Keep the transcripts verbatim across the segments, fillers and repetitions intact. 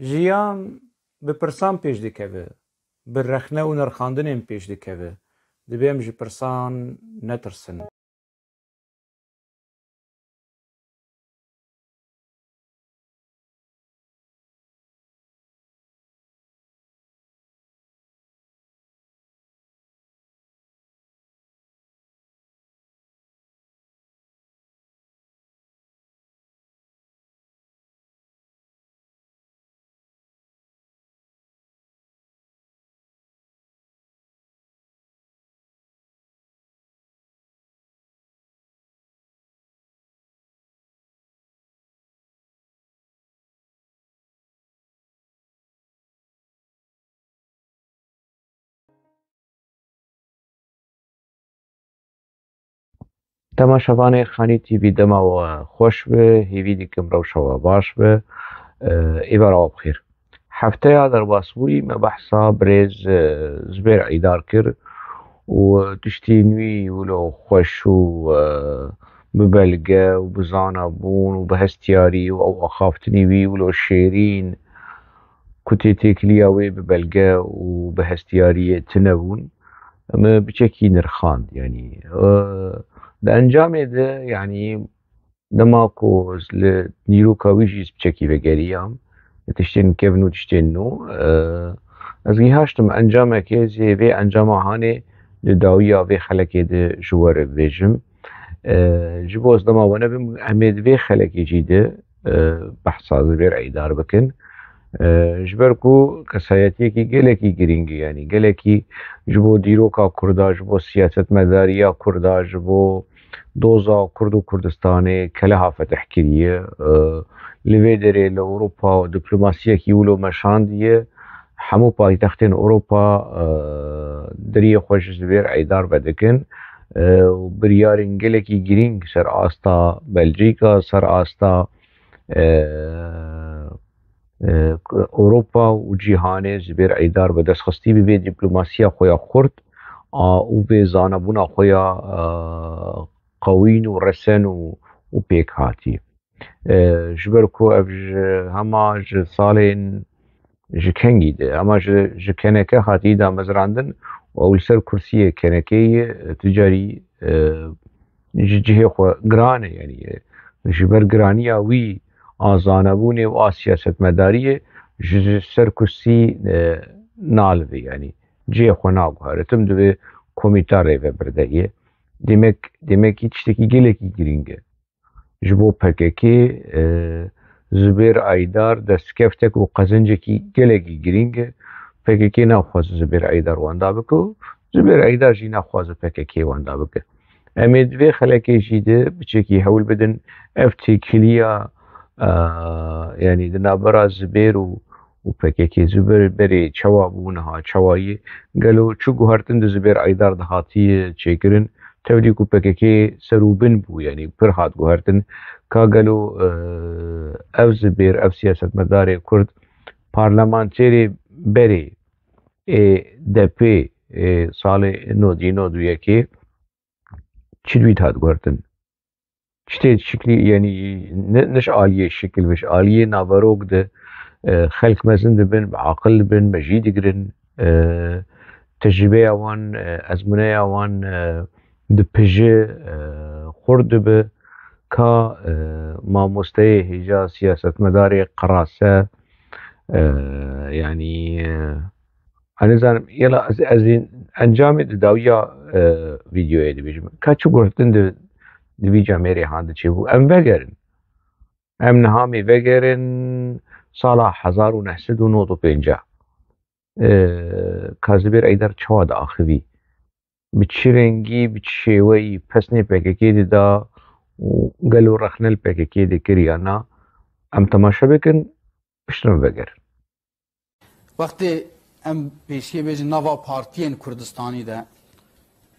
Jiyan bi pirsan pêş dikeve, bi rexne û nirxandinên pêş dikeve. Divê em ji pirsan netirsin. Temaşevanê Xanî T V, dema we xweş be, hêvî dikim rewşa we baş be. Ê, êvara we bi xêr. Hefteya derbasbûyî me behsa birêz, e, Zubêr Eydar kir û tiştên wî wilo xweş û, e, bi belge û bi zanabûn û bi hestiyarî û ew axaftinî wî wilo şêrîn ku tê têkiliya wê bi belge û bi hestiyariyê tune bûn, min biçekî nirxand. Yanî, e, di encamê de, yanî, dema ku li dîroka wî jî ez biçekî vegeriyam, tiştên kevn û tiştên nû, e, ez gihaştim encamekê, ez ê vê encama hanê di dawiya vê xelekê de ji we re bibêjim. E, ji bo ez dema we nebim, em ê di vê xelekê jî de, e, behsa Zubêr Eydar bikin. E, ji ber ku kesayetiyekî gelekî girîng e, yanî gelekî ji bo dîroka Kurda, ji bo siyasetmedariya Kurda, ji bo doza Kurd û Kurdistanê keleha fetih kiriye. E, li vê derê li Ewropa diplomasiyekî wilo meşandiye. Hemû paytextên Ewropa, e, deriyê xwe ji Zubêr Eydar vedikin, e, û biryarên gelekî girîng ser asta Belcîka, ser asta, e, e, Ewropa û cîhanê Zubêr Eydar bi dest xistî bi vê diplomasiya xwe ya xurt a û vê zanebûna xwe ya, e, qewîn û resen û, û pêk hatî. E, ji ber ku ev ji hema ji salên ji kengî de, hema ji, ji keneke hatî damezrandin û ew li ser kursiyê kenekeyê, e, tu carî, e, ji cihê xwe giran e, yanî, e, ji ber giraniya wî a zanebûnê û a siyasetmedariyê ji, ji ser kursî, e, nalivê, yanî cihê xwe naguhere. Tim divê komîta rêvebirde ye. Demek, demekî tiştekî gelekî girîng e. Ji bo P K K, e, Zubêr Aydar destkeftek û qezencekî gelekî girîng e. P K K naxwaze Zubêr Aydar wenda bike û Zubêr Aydar jî naxwaze P K K wenda bike. Em ê di vê xelekê jî de biçekî hewl bidin ev têkiliya, e, yanî di navbera Zubêr û û P K K Zubêr berê çawa bû, niha çawa ye? Gelo çi guhertin di Zubêr Aydar de hatiye çêkirin? Tevlî ku P K K ser û bin bû, yanî pir hat guhertin. Ka gelo, e, ev Zubêr, ev siyasetmedarê Kurd parlamenterê berê ê D P ê salê nod û nod û yekê çi dûît hat guhertin? Çi tê şiklî, yanî ne, ne ji aliyê şikil ve, ji aliyê naverok de, e, xelk mezin dibin, bi aqil dibin, mejî digirin, e, tecrübeya wan, e, ezmûneya wan, e, dipije, e, xurt dibe. Ka, e, mamosteyê hêja siyasetmedarê qerase, e, yanî, e, Ez nizanim, yela ez, ez ê encamê di dawiya, e, vîdeoyê dibêjim. Ka çi guhertin di, di vî camêrê han diçê bû? Em vegerin. Em niha mê vegerin sala hezar û neh sed û nod û pêncah. E, ka Zubêr Eydar çawa diaxivî? Bi çi rengî, bi çi şêweyî pesnê P K K dida û gelo rexne li P K K dikir ya na? Em temaşe bikin, piştre em vegerin. Wextê em pêşiyê bêjin nava partiyên Kurdistanî de,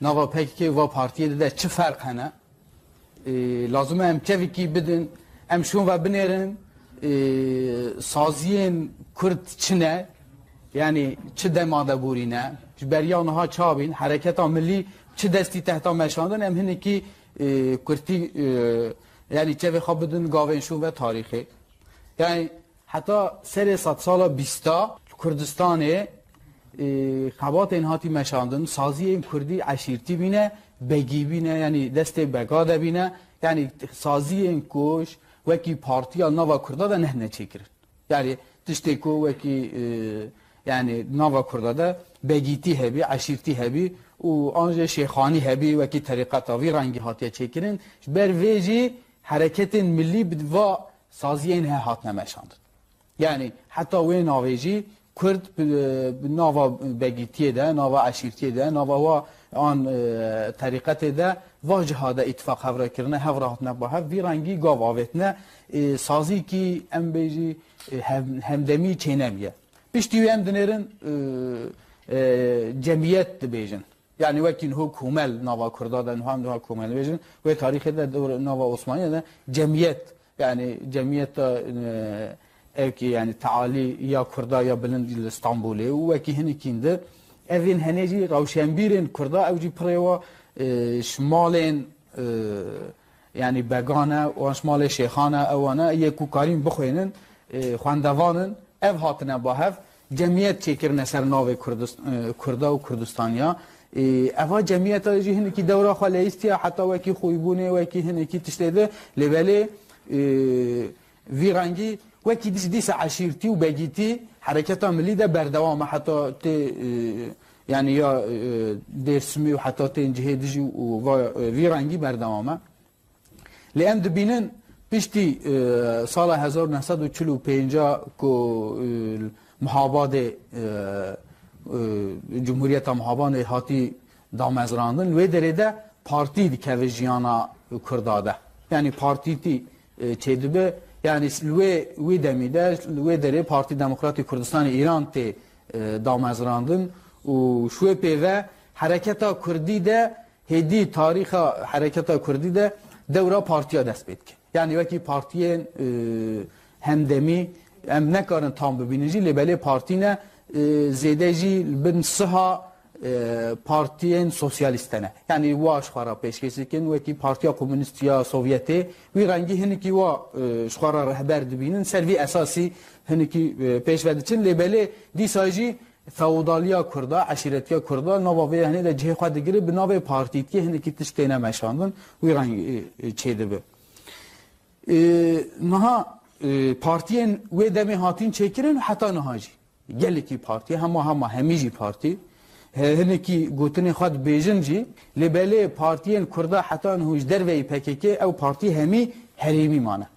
nava P K K û va partiyê de, de çi ferq hene? Ê, lazim e em çevikî bidin, em şûn ve binêrin, ê, saziyên Kurd çi ne? Yanî çi dema de borîne? Ji beriya niha çabîn, hereketa milî çi destî tehta meşandin? Em hinekî, ê, kurtî, ê, yanî çevê xwe bidin gavên şûn ve tarîxê. Yanî Heta serê sedsala bîsta li Kurdistanê, e, xebatên hatî meşandin, saziyên kurdî eşîrtî bîne, begî bîne, yanî destê bega de bîne, yanî saziyên ku wekî partiya nava kurda de nehne çêkirin. Yanî tiştê ku wekî, e, yanî nava kurda de begîtî hebî, eşîrtî hebî û an jî şêxanî hebî, wekî terîqeta vî rengî hatiye çêkirin. Ji ber vê jî hereketên milî bi va saziyên he hatine meşandin. Yanî heta wê navê jî Kurd bi, bi nava begîtiyê de, nava eşîrtiyê de, nava wa an, e, terîqetê de va ciha de îtifaq hev re kirine, hev re hatine ba hev, vî rengî gav avêtine, e, sazîkî em bêjî, e, hem-, hemdemî çênebîye. Piştî wê em dinêrin, e, e, cemiyet dibêjin. Yanî wekî niho komel nava Kurda de, niha em niha komel dibêjin. Wê tarîxê de dor nava Osmaniye de cemiyet, yanî cemiyeta, e, ewkî, yanî tealî ya Kurda ya bilind li Stenbolê û wekî hinikîn di. Evên henê jî rewşenbîrên Kurda, ew jî pirê wa, e, ji malên, e, yanî begane, wan ji malê şêxane, ewane yê ku karîn bixwênin, e, xwendevan in. Ev hatine ba hev, cemiyet çêkirine ser navê Kurdist-, e, Kurda û Kurdistaniya. E, eva cemiyeta jî hinekî dewra xwe leyîstiya, heta wekî xwîbûnê, wekî hinekî tiştê de, lê belê, e, vî rengî wekî dîs-, dîsa eşîrtî û begîtî hereketa milî de berdewam e, heta tê, e, yanî ya, e, Dêrsimî û heta tên cihê dijî û va, e, vî rengî berdewam e. Lê em dibînin piştî, e, sala hezar û neh sed û çil û pênc ku, e, Mihabadê, e, e, Cumhuriyeta Mihabanê hatî damezrandin, li wê derê de partî dikeve jiyana Kurda de. Yanî partîtî, e, çêdibe. Yanî li wê, wî demî de, li wê derê Partî Demokratî Kurdistanê Îran tê, e, damezrandin û ji wê pê ve hereketa Kurdî de Hêdî tarîxa hereketa Kurdî de dewra partiya dest pê dike. Yanî wekî partiyên, e, hemdemî em nekarin tam bibînin jî, lê belê partî ne, e, zêde jî li bin siha, e, partiyên sosyalîst de ne. Yanî wa ji xwe re pêşkêş dikin, wekî Partiya Komunîst ya Sovyetê, wî rengî hinekî wa, e, ji xwe re rehber dibînin, ser vî esasî hinekî, e, pêş ve diçin, lê belê dîsa jî feodaliya Kurda, eşîretiya Kurda, nava vê henê de cihê xwe digire, bi navê partîtiyê hinekî tişt têne meşandin, wî reng, e, e, çêdibe. E, niha, e, partiyên wê demê hatin çêkirin heta niha jî. Gelekî partî, hema hema hemî jî partî, he, hinekî gotinê xwe dibêjin jî, lê belê partiyên Kurda heta niha ji derveyî P K K, ew partî hemî herêmî mane.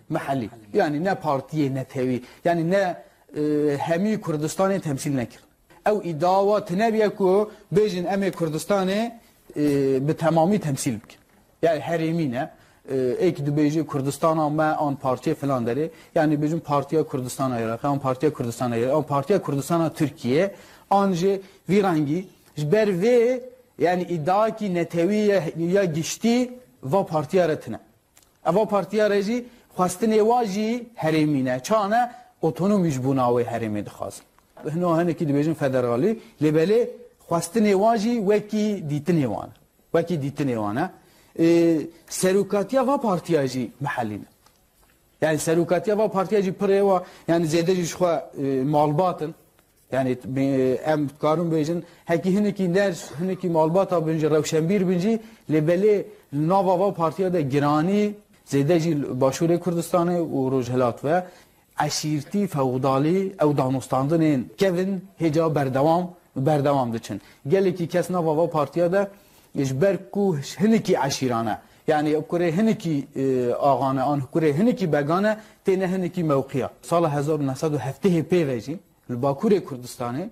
Mehellî. Yanî ne partiyê netewî, yanî ne, e, hemî Kurdistanê temsîl nekir. Ew îdia wa tune bûye ku bêjin em ê Kurdistanê, e, bi temamî temsîl bikin. Yanî herêmî ne. E, êk dibêje Kurdistana me an partiyê filan derê. Yanî bêjin Partiya Kurdistana Iraqê, an Partiya Kurdistana Iraqê, an Partiya Kurdistana Tirkiyê, an jî vî rengî. Ji ber vê, yanî îdiakî netewî ya, ya giştî va partiya re tune. Eva partiya re jî xwestinê wa jî herêmî ne. Çane otonomî ji bona wê herêmê dixwazin. Hino hinekî dibêjin federalî, lê belê xwestinê wa jî wekî dîtinê wan e. Wekî dîtinê wan e. Ê, serokatiya va partiya jî mehellî ne. Yani serokatiya va partiya jî pirê wa, yani zêde jî ji xwe, e, malbat in. Yani, e, em dikarin bêjin, hekî hinekî nerz, hinekî malbata bin jî, rewşenbîr bin jî, lê belê nava va partiya de giranî, zêde jî Başûrê Kurdistanê û Rojhilat ve eşîrtî, feodalî, ew danûstandinên kevin hêca berdewam, berdewam diçin. Gelekî kes nava va partiya de ji ber ku hinekî eşîrane, yani kurê hinekî, e, axane an kurê hinekî begane têne hinekî mewqiya. Sala hezar û neh sed û heftehê pê ve jî, Li Bakurê Kurdistanê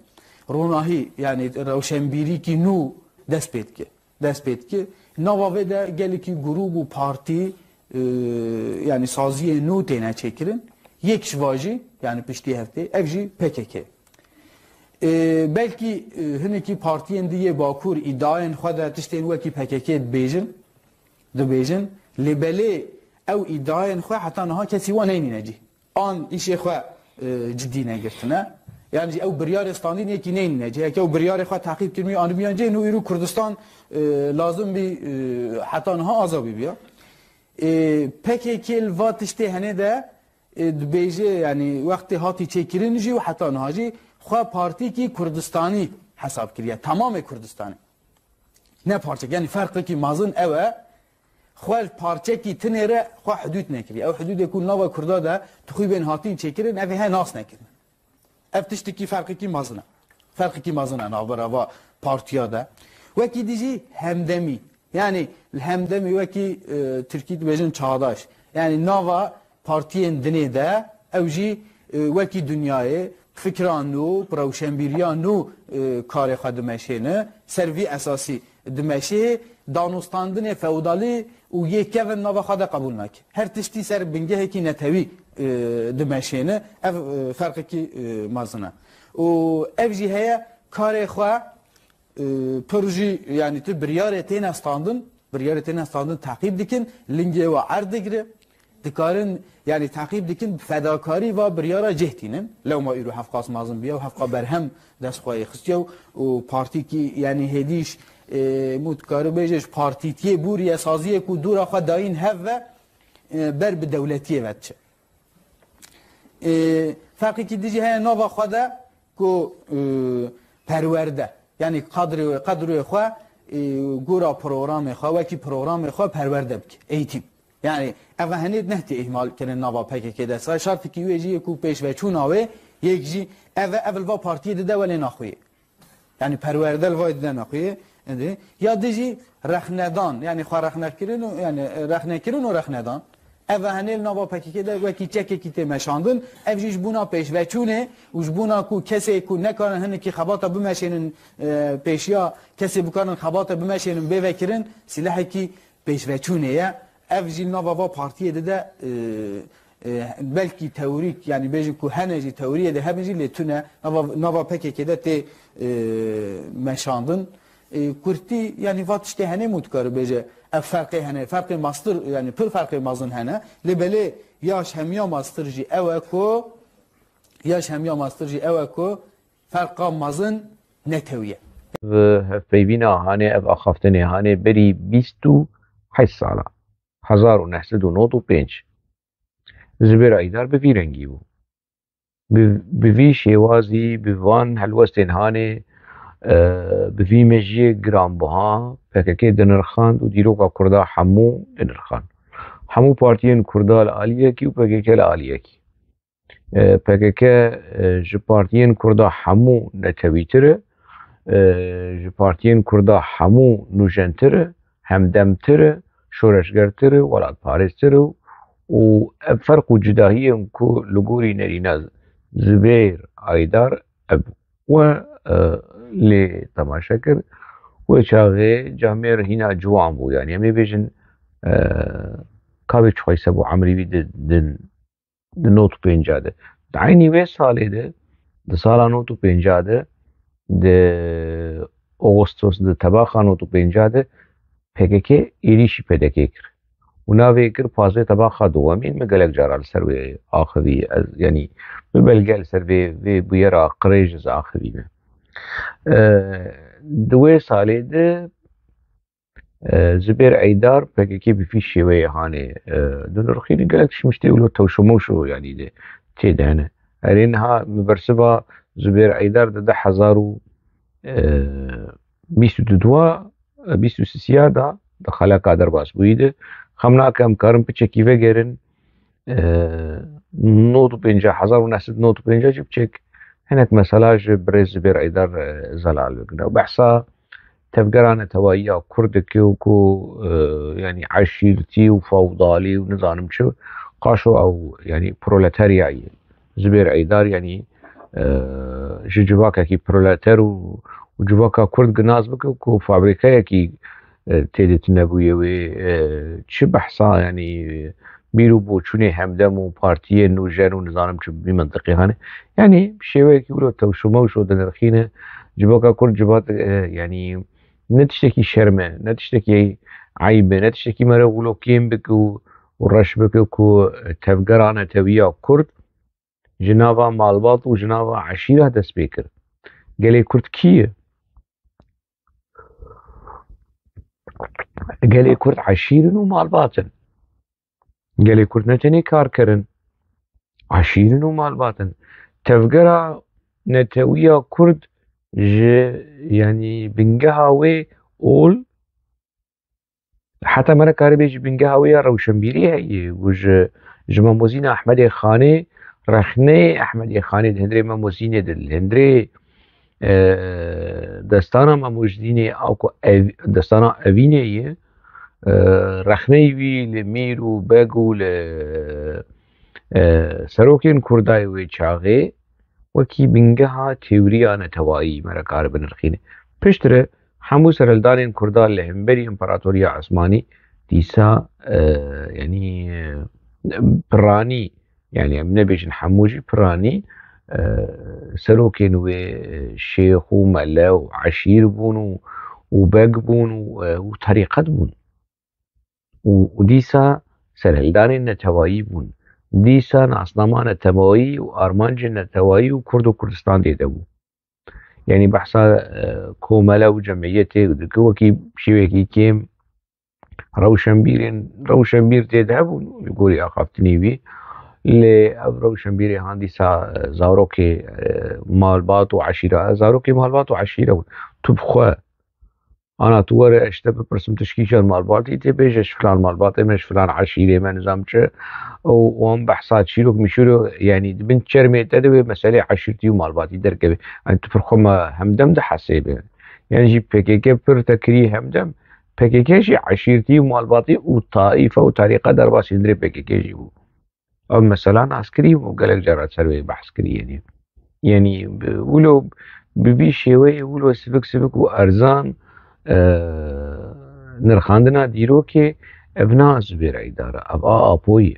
ronahî, yani rewşenbîrîkî nû dest pê dike. Dest pê dike. Nava vê de gelekî grûb û partî, e, yani saziyê nû têne çêkirin. Yek ji va jî, yani piştî heftê, ev jî P K K. E, belkî, e, hinekî partiyên di yê Bakur îdiayên xwe de tiştên wekî P K K dibêjin, dibêjin, lê belê ew îdiayên xwe heta niha kesî wan neynîne cî. An îşê xwe, e, cidî negirtine. Yan jî ew biryarê standîn yekî neyne. Ciheke ew biryarê xwe teqîb kirmî animiyan cê nû îro Kurdistan, e, lazim bî, e, heta niha aza bîbiya. E, P K K li va tiştê henê de, e, dibêje, yanî wextê hatî çêkirin jî û heta niha jî xwe partîkî Kurdistanî hesab kiriye. Tamamê Kurdistanê. Ne parçek, yanî ferqekî mezin ew e. Xwe parçekî tinê re xwe hidûd nekiriye. Ew hidûdê ku nava Kurda de dixwî bên hatîn çêkirin, ev ê he nas nekirin. Ev tiştekî ferqekî mezin e. Ferqekî mezin e navbera va partiya de. Wekî dî jî hemdemî. Yanî li hemdemî wekî, e, Tirkî dibêjin çağdaş. Yanî nava partiyên dinê de ew jî, e, wekî dinyayê fikra nû, bi rewşenbîriya nû, e, karê xwe dimeşêne. Ser vî esasî dimeşê, danûstandinê feodalî û yê kevin nava xwe de qebûl nake. Her tiştî ser bingehekî netewî, e, dimeşêne. Ev, e, ferqekî, e, mezin e. Û ev jî heye karê xwe, e, pir jî, yanî tu biryarê têne standin, biryarê têne standin teqîb dikin, lingê we erd digire, dikarin, yanî teqîb dikin, fedakarî va biryara cih tînin. Lewma îro hevqas mezin biya û hevqa berhem dest xwe yê xistiye û, û partîkî, yanî hêdîş, e, mû dikare bêje ji partîtiyê bûriye saziyê ku dûra xwe dayîn hev ve, e, ber bi dewletiyê ve diçe. E, ferqekî dî jî heye nava xwe de ku, e, perwerde, yanî qedrê, qedroyê xwe, e, gora programê xwe, wekî programê xwe perwerde bike, eğitim. Yanî ev henê nehtiye îhmal kirin nava P K K de. Sa şertikî wê jî yê ku pêşveçûna wê, yek jî ev e, ev li va partiyê dide welê naxuyê. Yanî perwerde li vay dide naxuyê. Êdî. Ya dî jî rexnedan, yanî xwe rexnekirin û, yanî, e, rexnekirin û rexnedan. Ev e henê li nava P K K de wekî çekekî tê meşandin. Ev jî ji bona pêşveçûnê û ji bona ku kesê ku nekarin hinekî xebata bimeşênin, e, pêşiya kesê bikarin xebata bimeşênin bê vekirin, sîlehekî pêşveçûnê ye. Ev jî nava va partiyê dide, e, e, belkî teorîk, yanî bêjin ku hene jî teoriyê de hebin jî lê tune nava, nava P K K de tê, e, meşandin. E, kurtî, yanî va tiştê henê mû dikare bêje ev ferqê hene, ferqê mastir, yanî pir ferqê mezin hene. Lê belê ya ji hemiya mastir jî ew e ku, ya ji hemiya mastir jî ew e ku ferqa mezin netewî ye. Ev hevpeyvîna hanê, ev axaftinê hanê berî bîst û heşt sala, hezar û neh sed û nod û pênc, Zubêr Eydar bi vî rengî bû. Bi, bi vî şêwazî, bi van helwestên hanê, e, bi vî mejiyê giranbiha P K K dinirxand û dîroka Kurda hemû dinirxand. Hemû partiyên Kurda li aliyekî û P K K li aliyekî. E, P K K, e, ji partiyên Kurda hemû netewîtir e, e, ji partiyên Kurda hemû nûjentir e, hemdemtir e, şoreşgertir e, welatparêztir e û ev ferq û cudahiyên ku li gorî nerîna Zubêr Aydar ev bû. We, e, lê temaşe kir, wê çaxê camêr hîna ciwan bû. Yanî em ê bêjin, e, ka vê çixweyse bû, emrî wî di, di di nod û pênca de. Di eynî wê salê de, di sala nod û pênca de, di Ağustos, di tebaxa nod û pênca de P K K êrîşî P D K kir. Û navê kir pazdeh tebaxa dowemîn, min gelek cara li ser wê axivî. Ez, yanî bi belge li ser vê, vê bûyera qirêj ez axivî me. E, di wê salê de E, Zubêr Eydar P K K bi vî şêweyê hanê, e, dinirxîne, gelek tişt miştê wilo tewşo mewşo, yanî de tê de hene. Erê niha min bersiva Zubêr Eydar di du hezar û bîst û du, e, bîst û sisiya da di xeleka derbas bûyî de. Xem nake em karin piçekî vegerin, e, nod û pêncî, hezar û neh sed nod û pêncî jî biçek hinek mesela ji birêz Zubêr Eydar, e, zelal bikin. Ew behsa tevgera netewayiya Kurd dike û ku, e, yanî eşîrtî û feodalî û nizanim çi, qaşo ew, yanî proleterya ye. Zubêr Eydar, yanî, e, ji civakekî proleter û, û civaka Kurd ginaz bike ku fabrîkayekî, e, tê de tune bûye wê, e, çi behsa, yanî, bîr û boçûnê hemdem û partiyên nûjen û nizanim çi bi vî mentiqê hene. Yanî bi şêweyekî wilo tewşo mewşo dinirxîne, civaka Kurd civat, e, yanî ne tiştekî şerm e, ne tiştekî eyb e, ne tiştekî mere wilo kêm bike û, û reş bike ku tevgera netewiya Kurd ji nava malbat û ji nava eşîra dest pê kir. Gelê Kurd kî ye? Gelê Kurd eşîr in û malbat in. Gelê Kurd ne tenê karker in, Eşîrin û malbat in. Tevgera netewiya Kurd ji, yanî bingeha wê ol heta me re karibê ji bingeha wê ya rewşenbîrî heye û ji, ji Mem Mozîna Ehmedê Xanê, rexneyê Ehmedê Xanê di hundirê Mem Mozînê de, li hundirê, e, destana Mem Mozînê a ku ev, destana Evînê ye, e, rexneyê wî li mîr û beg û li, e, serokên Kurdayê wê çaxê wekî bingeha tewriya netewayî me re kare binirxîne. Piştre hemû serhildanên Kurda li hemberî Împaratoriya Osmanî dîsa, e, yanî, e, piranî, yanî em nebêjin hemû jî, piranî, e, serokên wê, e, şêx û mele û eşîr bûn û, û beg bûn û, e, û terîqet bûn. Û, û dîsa serhildanên netewayî bûn. Dîsa nasnama netewayî û armancên netewayî û Kurd û Kurdistan tê de bû. Yanî behsa, e, komele û cemiyetê dike wekî şêwekî kêm rewşenbîrên, rewşenbîr tê de hebûn ji gorî axaftinê wî. Lê ev rewşenbîrê han dîsa, e, zarokê, e, malbat û eşîra, zarokê malbat û eşîre bûn. Tu bi xwe Ana tu were, ez ji te bipirsim, tu ji kîjan malbatî, tê bêje, ji filan malbatê me, ji filan eşîrê me, nizam çi. Û wan behsa çîrok mîşûro, yanî di bin çermê te de wê meselê eşîrtî û malbatî derkeve. Yanî tu pir xwe me hemdem dihesêbe. Yanî jî P K K pir te kirî hemdem, P K K jî eşîrtî û malbatî û taîfe û terîqe derbasî hundirê P K K jî bû. Ev mesela nas kirî û gelek cara ser wê behs kirî, yanî. Yanî, bi, wilo bi vî şêweyê, wilo sivik sivik û erzan, e, nirxandina dîrokê, ev na Zubêr Eydar e, ev a Apo ye.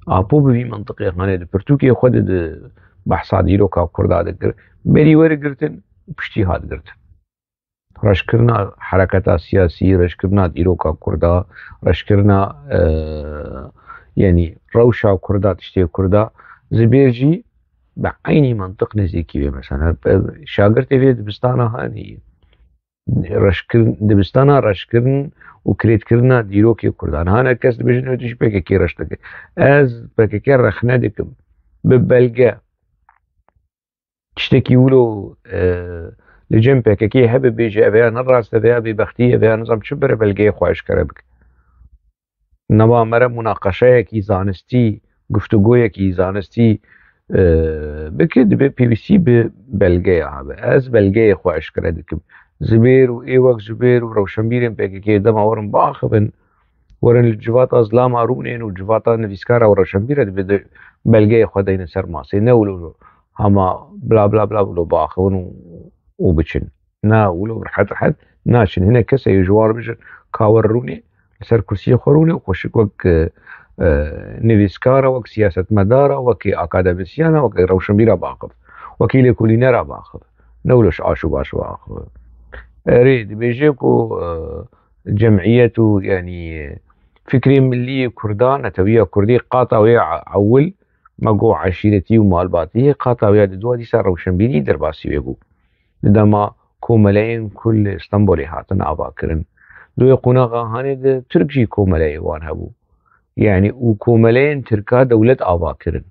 Apo bi vî mintiqê xanê di pirtûkê xwe de di behsa dîroka Kurda dikir. Berî were girtin, piştî hat girtin. Reşkirina hereketa siyasî, reşkirina dîroka Kurda, reşkirina, e, yanî rewşa Kurda, tiştê Kurda, Zibêr jî bi eynî mantiq nêzîkî wê. Mesela, e, şagirtê vê dibistana hanî, reşkirin, dibistana reşkirin û kirêtkirina dîrokê Kurdan. Hane kes dibêjin, "Ew tu jî P K K reş dike." Ez P K K rexne dikim. Bi belge. Tiştekî wilo, e, li cem P K K hebe bêje, ev ya ne rast, ev ya bêbextî, ev ya nizam çi, bire belgeyê xwe eşkere bike. Nava me re munaqeşeyekî zanistî, guftûgoyekî zanistî, e, bike, dibe pêwîstî bi belgeya hebe. Ez belgeyê xwe eşkere dikim. Zibêr û ê wek Zibêr û rewşenbîrên P K K dema werin biaxivin, werin li civata zilama rûnên û civata nivîskara û rewşenbîra dibe di belgeyê xwe deyne ser masê. Ne wilo hema bla bla bla wilo biaxivin û, û biçin. Na wilo rehet rehet naçin. Hinek kesê ji wan re bijin ka wer rûnê li ser kursiyê xwe rûnê û xweşik wek, e, e, nivîskara, wek siyasetmedara, wekî akademisyana, wekî rewşenbîra biaxiv, wekî lêkolînera biaxiv. Ne wilo ji aş û baş biaxiv. Erê, dibêje ku, e, cemiyet û, yanî, fikrê millî yê Kurda, netewiya Kurdî, qata wê ewil, me got eşîretî û malbatî, qata wê ya didû dîsa rewşenbîrî derbasî wê bû. Di dema komeleyên ku li Stenbolê hatin avakirin. Di wê qonaxa hanê de Tirk jî komeleyê wan hebû. Yanî û komeleyên Tirka dewlet avakirin.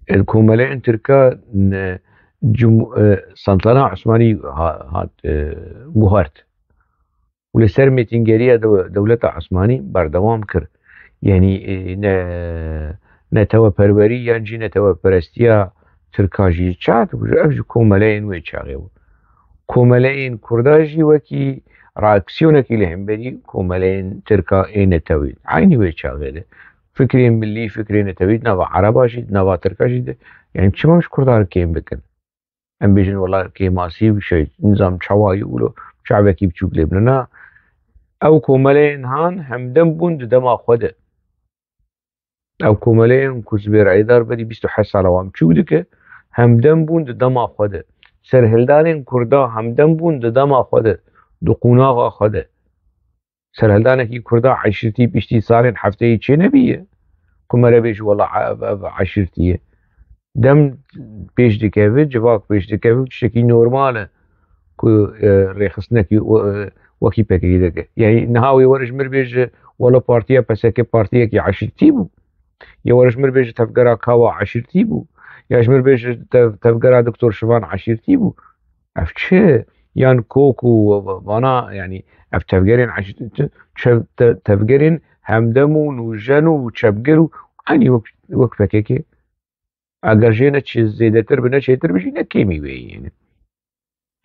Ê, komeleyên Tirka ne, cum-, e, Saltana Osmanî ha-, hat, e, guhert. Û li ser mêtingeriya dew-, dewleta Osmanî berdewam kir. Yanî, e, ne, neteweperwerî yan jî neteweperestiya Tirka jî çax dibû, ev ji komeleyên wê çaxê bû. Komeleyên Kurda jî wekî reaksiyonekî li hemberî komeleyên Tirka ê netewî. Eynî wê çaxê de. Fikrê millî, fikrê netewî di nava Ereba jî, di nava Tirka jî de. Yanî çima ji Kurdan kêm bikin? Em bêjin, wela kêmasî û şey, nizam çawa yî wilo, çavekî biçûk lê bine. Na, ew komeleyên han hemdem bûn di dema xwe de. Ew komeleyên ku Zubêr Eydar berî bîst û heşt sala wan biçûk dike, hemdem bûn di dema xwe de. Serhildanên Kurda hemdem bûn di dema xwe de, di qonaxa xwe de. Serhildanekî Kurda eşîrtî piştî salên hefteyê çênebîye. Ku me re bêje, wela ev, ev eşîrtî ye. Dem pêş dikeve, civak pêş dikeve, tiştekî normal e ku, e, rêxistinekî, e, wekî P K K dike. Yanî niha wê were ji mir bêje, wela partiya P S K partiyekî eşîrtî bû. Ya were ji mir bêje tevgera Kawa eşîrtî bû. Ya ji mir bêje tev-, tevgera Doktor Şivan eşîrtî bû. Ev çi? Yan kok û vana, yanî ev tevgerên eşîrtî, çev-, te-, tevgerên Hemdem û Nûjen û Çepgir û eynî wek, wek P K K. Eger jê ne çi zêdetir bi, ne çêtir bi jî ne kêmî wê yê ne.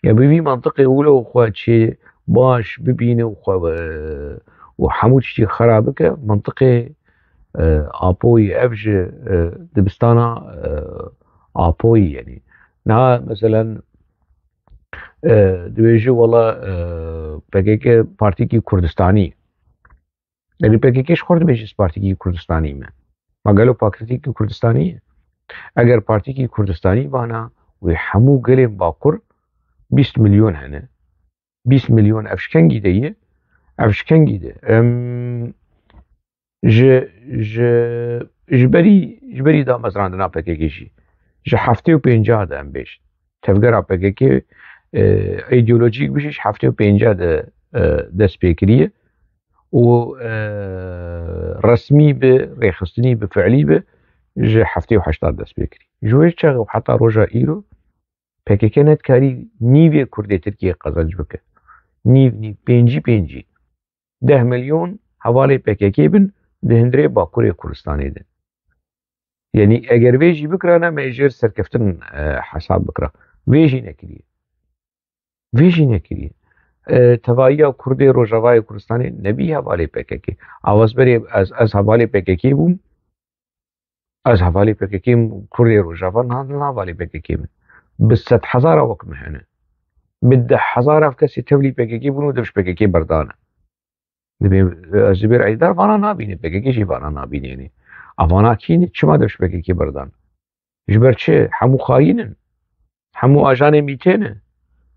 Ya bi vî mantiqê wilo xwe çê baş bibîne û xwe, e, û hemû tiştî xera bike, mantiqê, e, Apoyî, ev ji, e, dibistana, e, Apoyî, yanî. Niha, meselen, e, dibêje, wela, e, P K K partîkî Kurdistanî. Eger P K K ji xwe dibêje, ez partîkî Kurdistanî me. Ma gelo partîkî Kurdistanî ye? Eger partîkî Kurdistanî bana, wê hemû gelên Bakur bîst milyon hene. Bîst milyon ev ji kengî de ye? Ev ji kengî de? Em, ji, ji, ji berî, ji berî damezrandina P K K jî. Ji heftê û pênca de em bêjin. Tevgera P K K, e, îdeolojîk bijî ji heftê û pênca de, e, dest pê kiriye. û, e, resmî bi, rêxistinî bi, fiilî bi, ji heftê û heşta dest pê kirî. Ji wê çaxê û heta roja îro P K K nedikarî nîvê Kurdê Tirkiyê qezenc bike. Nîv, nîv, pêncî pêncî. Deh milyon hevalê P K K bin di hundirê Bakurê Kurdistanê de. Yanî eger vê jî bikirana, me jêr serkeftin, e, hesab bikira. Vê jî nekiriye. Vê jî nekiriye. E, tevahiya Kurdê Rojavayê Kurdistanê nebî hevalê P K K. Ew ez berê, ez, ez hevalê P K K bûm. Ez hevalê P K K im, Kurdê Rojava niha ne hevalê P K K min. Bi sed hezara wek min hene. Bi deh hezara ev kesê tevlî P K K bûn û dev ji P K K berdane. Dibê, e, Zubêr Eydar vana nabîne, P K K jî vana nabîne, yanî. Evana kî ne? Çima dev ji P K K berdan? Ji ber çi? Hemû xayîn in. Hemû ajanê mîtê ne.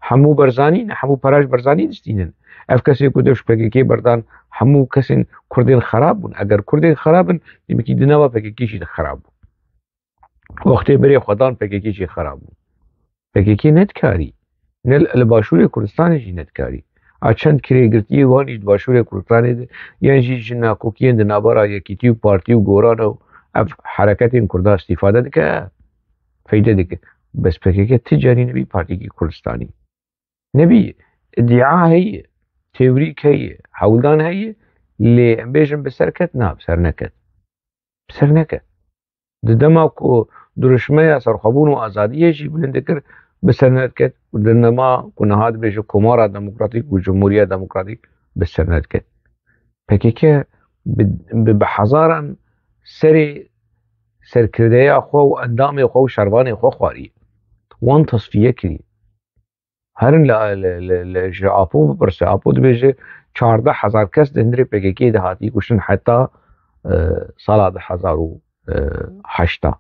Hemû Berzanî ne. Hemû pera ji Berzanî distînin. Ev kesê ku dev ji P K K berdan, hemû kesên Kurdên xerab bûn. Eger Kurdên xerab in, demekî di nava P K K jî de xerab bûn. Wextê berê xwe dan P K K jî xerab bû. P K K nedikarî. Ne li, li Başûrê Kurdistanê jî nedikarî. A çend kirêgirtiyê wan jî di Başûrê Kurdistanê de, yan jî ji nakokiyên di navbera Yekîtî û Partî û Goran û ev hereketên Kurda îstîfade dike, feyde dike. Bes P K K ti carî nebî partîkî Kurdistanî. Nebî, îdia heye, teorîk heye, hewldan heye, lê em bêjin bi ser ket, na, bi ser neket. Bi ser neket. Di dema ku dirûşmeya serxwebûn û azadiyê jî bilind dikir, bi ser nediket û di dema ku niha dibêje Komara Demokratîk û Cumhuriya Demokratîk bi ser nediket. P K K bi, bi, bi hezaran serê serkirdeya xwe û endamê xwe û şervanê xwe xwariye. Wan tasfiye kiriye. Herin li, li, li, li, ji Apo bipirse. Apo dibêje çardeh hezar kes di hundirê P K K de hatî kuştin heta, e, sala du hezar û heşta.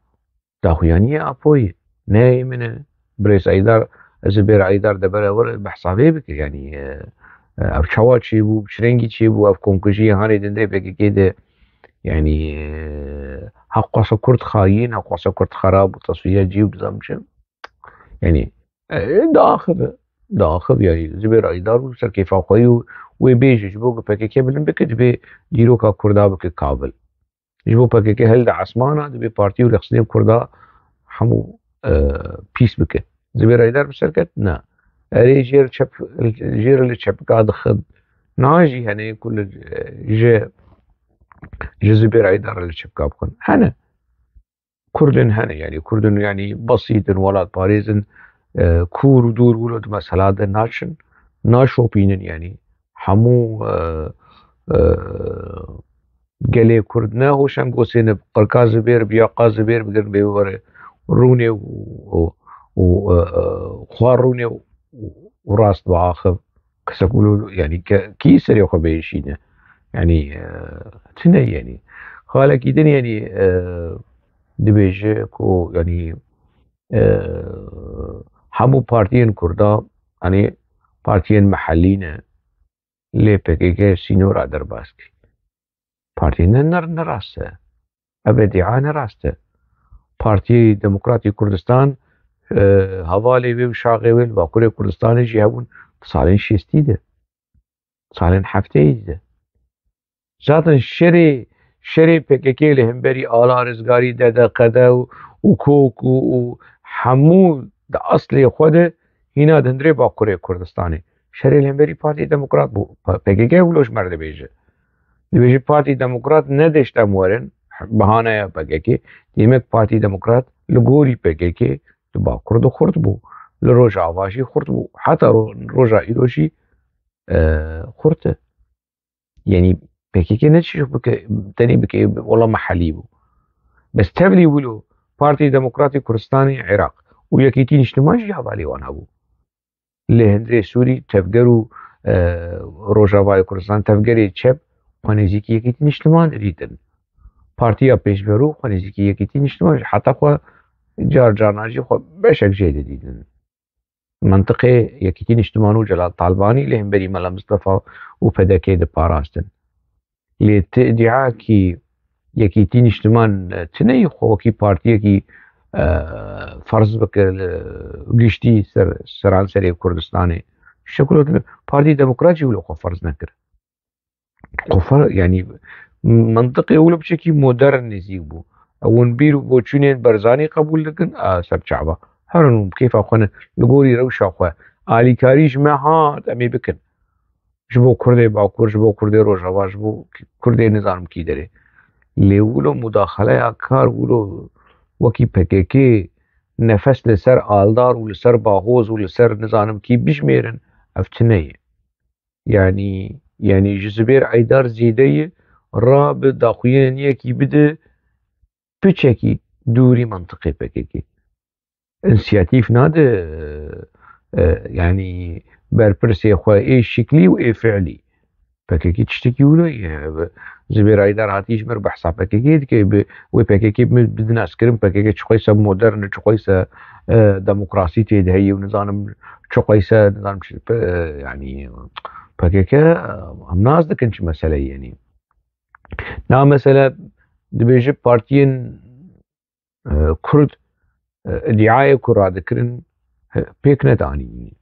Daxuyaniya Apoyê, ne yê min e. Birêz Eydar, Zubêr Eydar de bere wir behsa vê bike. Yanî, e, e, ev çawa çêbû, bi çi rengî çêbû, ev komkujiyê hanê di hundirê P K K de, yanî, e, heqwasa Kurd xayîn, heqwasa Kurd xerab û tasfiye cî û dizam çi. Yanî, e, diaxive. Diaxiv, yanî, Zubêr Eydar û serkêfa xwe yî û wê bêje, ji bo ku P K K bilind bike, divê dîroka Kurda bike kabil. Ji bo P K K hilde esmana, divê partî û rêxistinên Kurda hemû, e, pîs bike. Zubêr Eydar bi ser ket? Na. Erê, jêr çep, jêr li çepika dixin. Na jî hene ku li, ji, ji Zubêr Eydar li çepika bixin. Hene. Kurdin hene, yanî Kurdin, yanî besît in, welatparêz in, e, kûr û dûr wilo di mesela de naçin, naşopînin, yanî hemû, e, e, gelê Kurd ne hoşengosê ne, qirka Zubêr, biyaqa Zubêr bigirin bê were rûnê û, û, û, e, e, xwe rûnê û, û rast biaxiv. Kesek wilo, yanî ke-, kî serê xwe biêşîne? Yanî, e, tune, yanî. Xalekî din, yanî, e, dibêje ku, yanî, e, hemû partiyên Kurda, yanî partiyên mehellî ne, lê P K K sînora derbas kir. Partî ne, ne, ne rast e. Ev îdia ne rast e. Partî Demokratî Kurdistan, e, hevalê wê û şaxê wê li Bakurê Kurdistanê jî hebûn di salên şêstî de, salên heftêyî de. Zaten şerê, Şerê P K K li hemberî Ala Rizgarî, D D K D û, û KOK û, û hemû di eslê xwe de hîna di hundirê Bakurê Kurdistanê. Şerê li hemberî Partî Demokrat bû. P K K wilo ji me re dibêje. Dibêje Partî Demokrat nedêşt em werin, bahaneya P K K. Demek Partî Demokrat li gorî P K K di Bakur de xurt bû. Li Rojava jî xurt bû. Heta ro-, roja îro jî, e, xurt e. Yanî P K K ne çîrok bike, tenê bike, wela mehelî bû. Bes tevlî wilo Partî Demokratî Kurdistanê Iraq û Yekîtî Niştiman jî hevalê wan hebû. Li hundirê Sûrî tevger û, e, Rojavayê Kurdistan tevgerê çep xwe nêzîkî Yekîtî Niştiman didîtin. Partiya Pêşmerû xwe nêzîkî Yekîtî Niştiman, heta xwe car carna jî xwe beşek jê didîtin. Mentiqê Yekîtî Niştiman û Celal Talbanî li hemberî Mela Mistefa û P D K diparastin. Lê ti îdiakî Yekîtî Niştiman, e, tune yî xwe wekî partiyekî, e, ferz bike li giştî ser, seranserê Kurdistanê. Şekilo tune, Partî Demokrat jî wilo xwe ferz nekir. Xwe fer-, yanî, mentiqê wilo piçekî modern nêzîk bû. Ew hûn bîr û boçûnên Barzanî qebûl dikin, a, ser çava. Herin û bi kêfa xwe ne, li gorî rewşa xwe. Alîkarî ji me hat, em ê bikin. Ji bo Kurdê Bakur, ji bo Kurdê Rojava, ji bo Kurdê nizanim kî derê. Lê wilo mudaxaleya kar, wilo wekî P K K nefes li ser Aldar û li ser Bahoz û li ser nizanim kî bijmêrin, ev tune ye. Yanî, yanî ji Zubêr Eydar zêde ye, ra bi daxuyaniyekî bide piçekî dûrî mentiqê P K K. Însiyatîf nade, e, e, yanî berpirsê xwe ê şiklî û ê fiilî. P K K tiştekî wilo ye. Zubêr Eydar hatî ji mir behsa P K K dike, bi, wê P K K bi, bi nas kirin, P K K çiqayse modern e, çiqayse, e, demokrasî tê de heye û nizanim çiqayse, nizanim çi, e, yanî P K K, e, em nas dikin çi mesele ye, yanî. Na mesele dibêje partiyên, e, Kurd, e, îdiayê ku radikirin, e, pêk nedanî.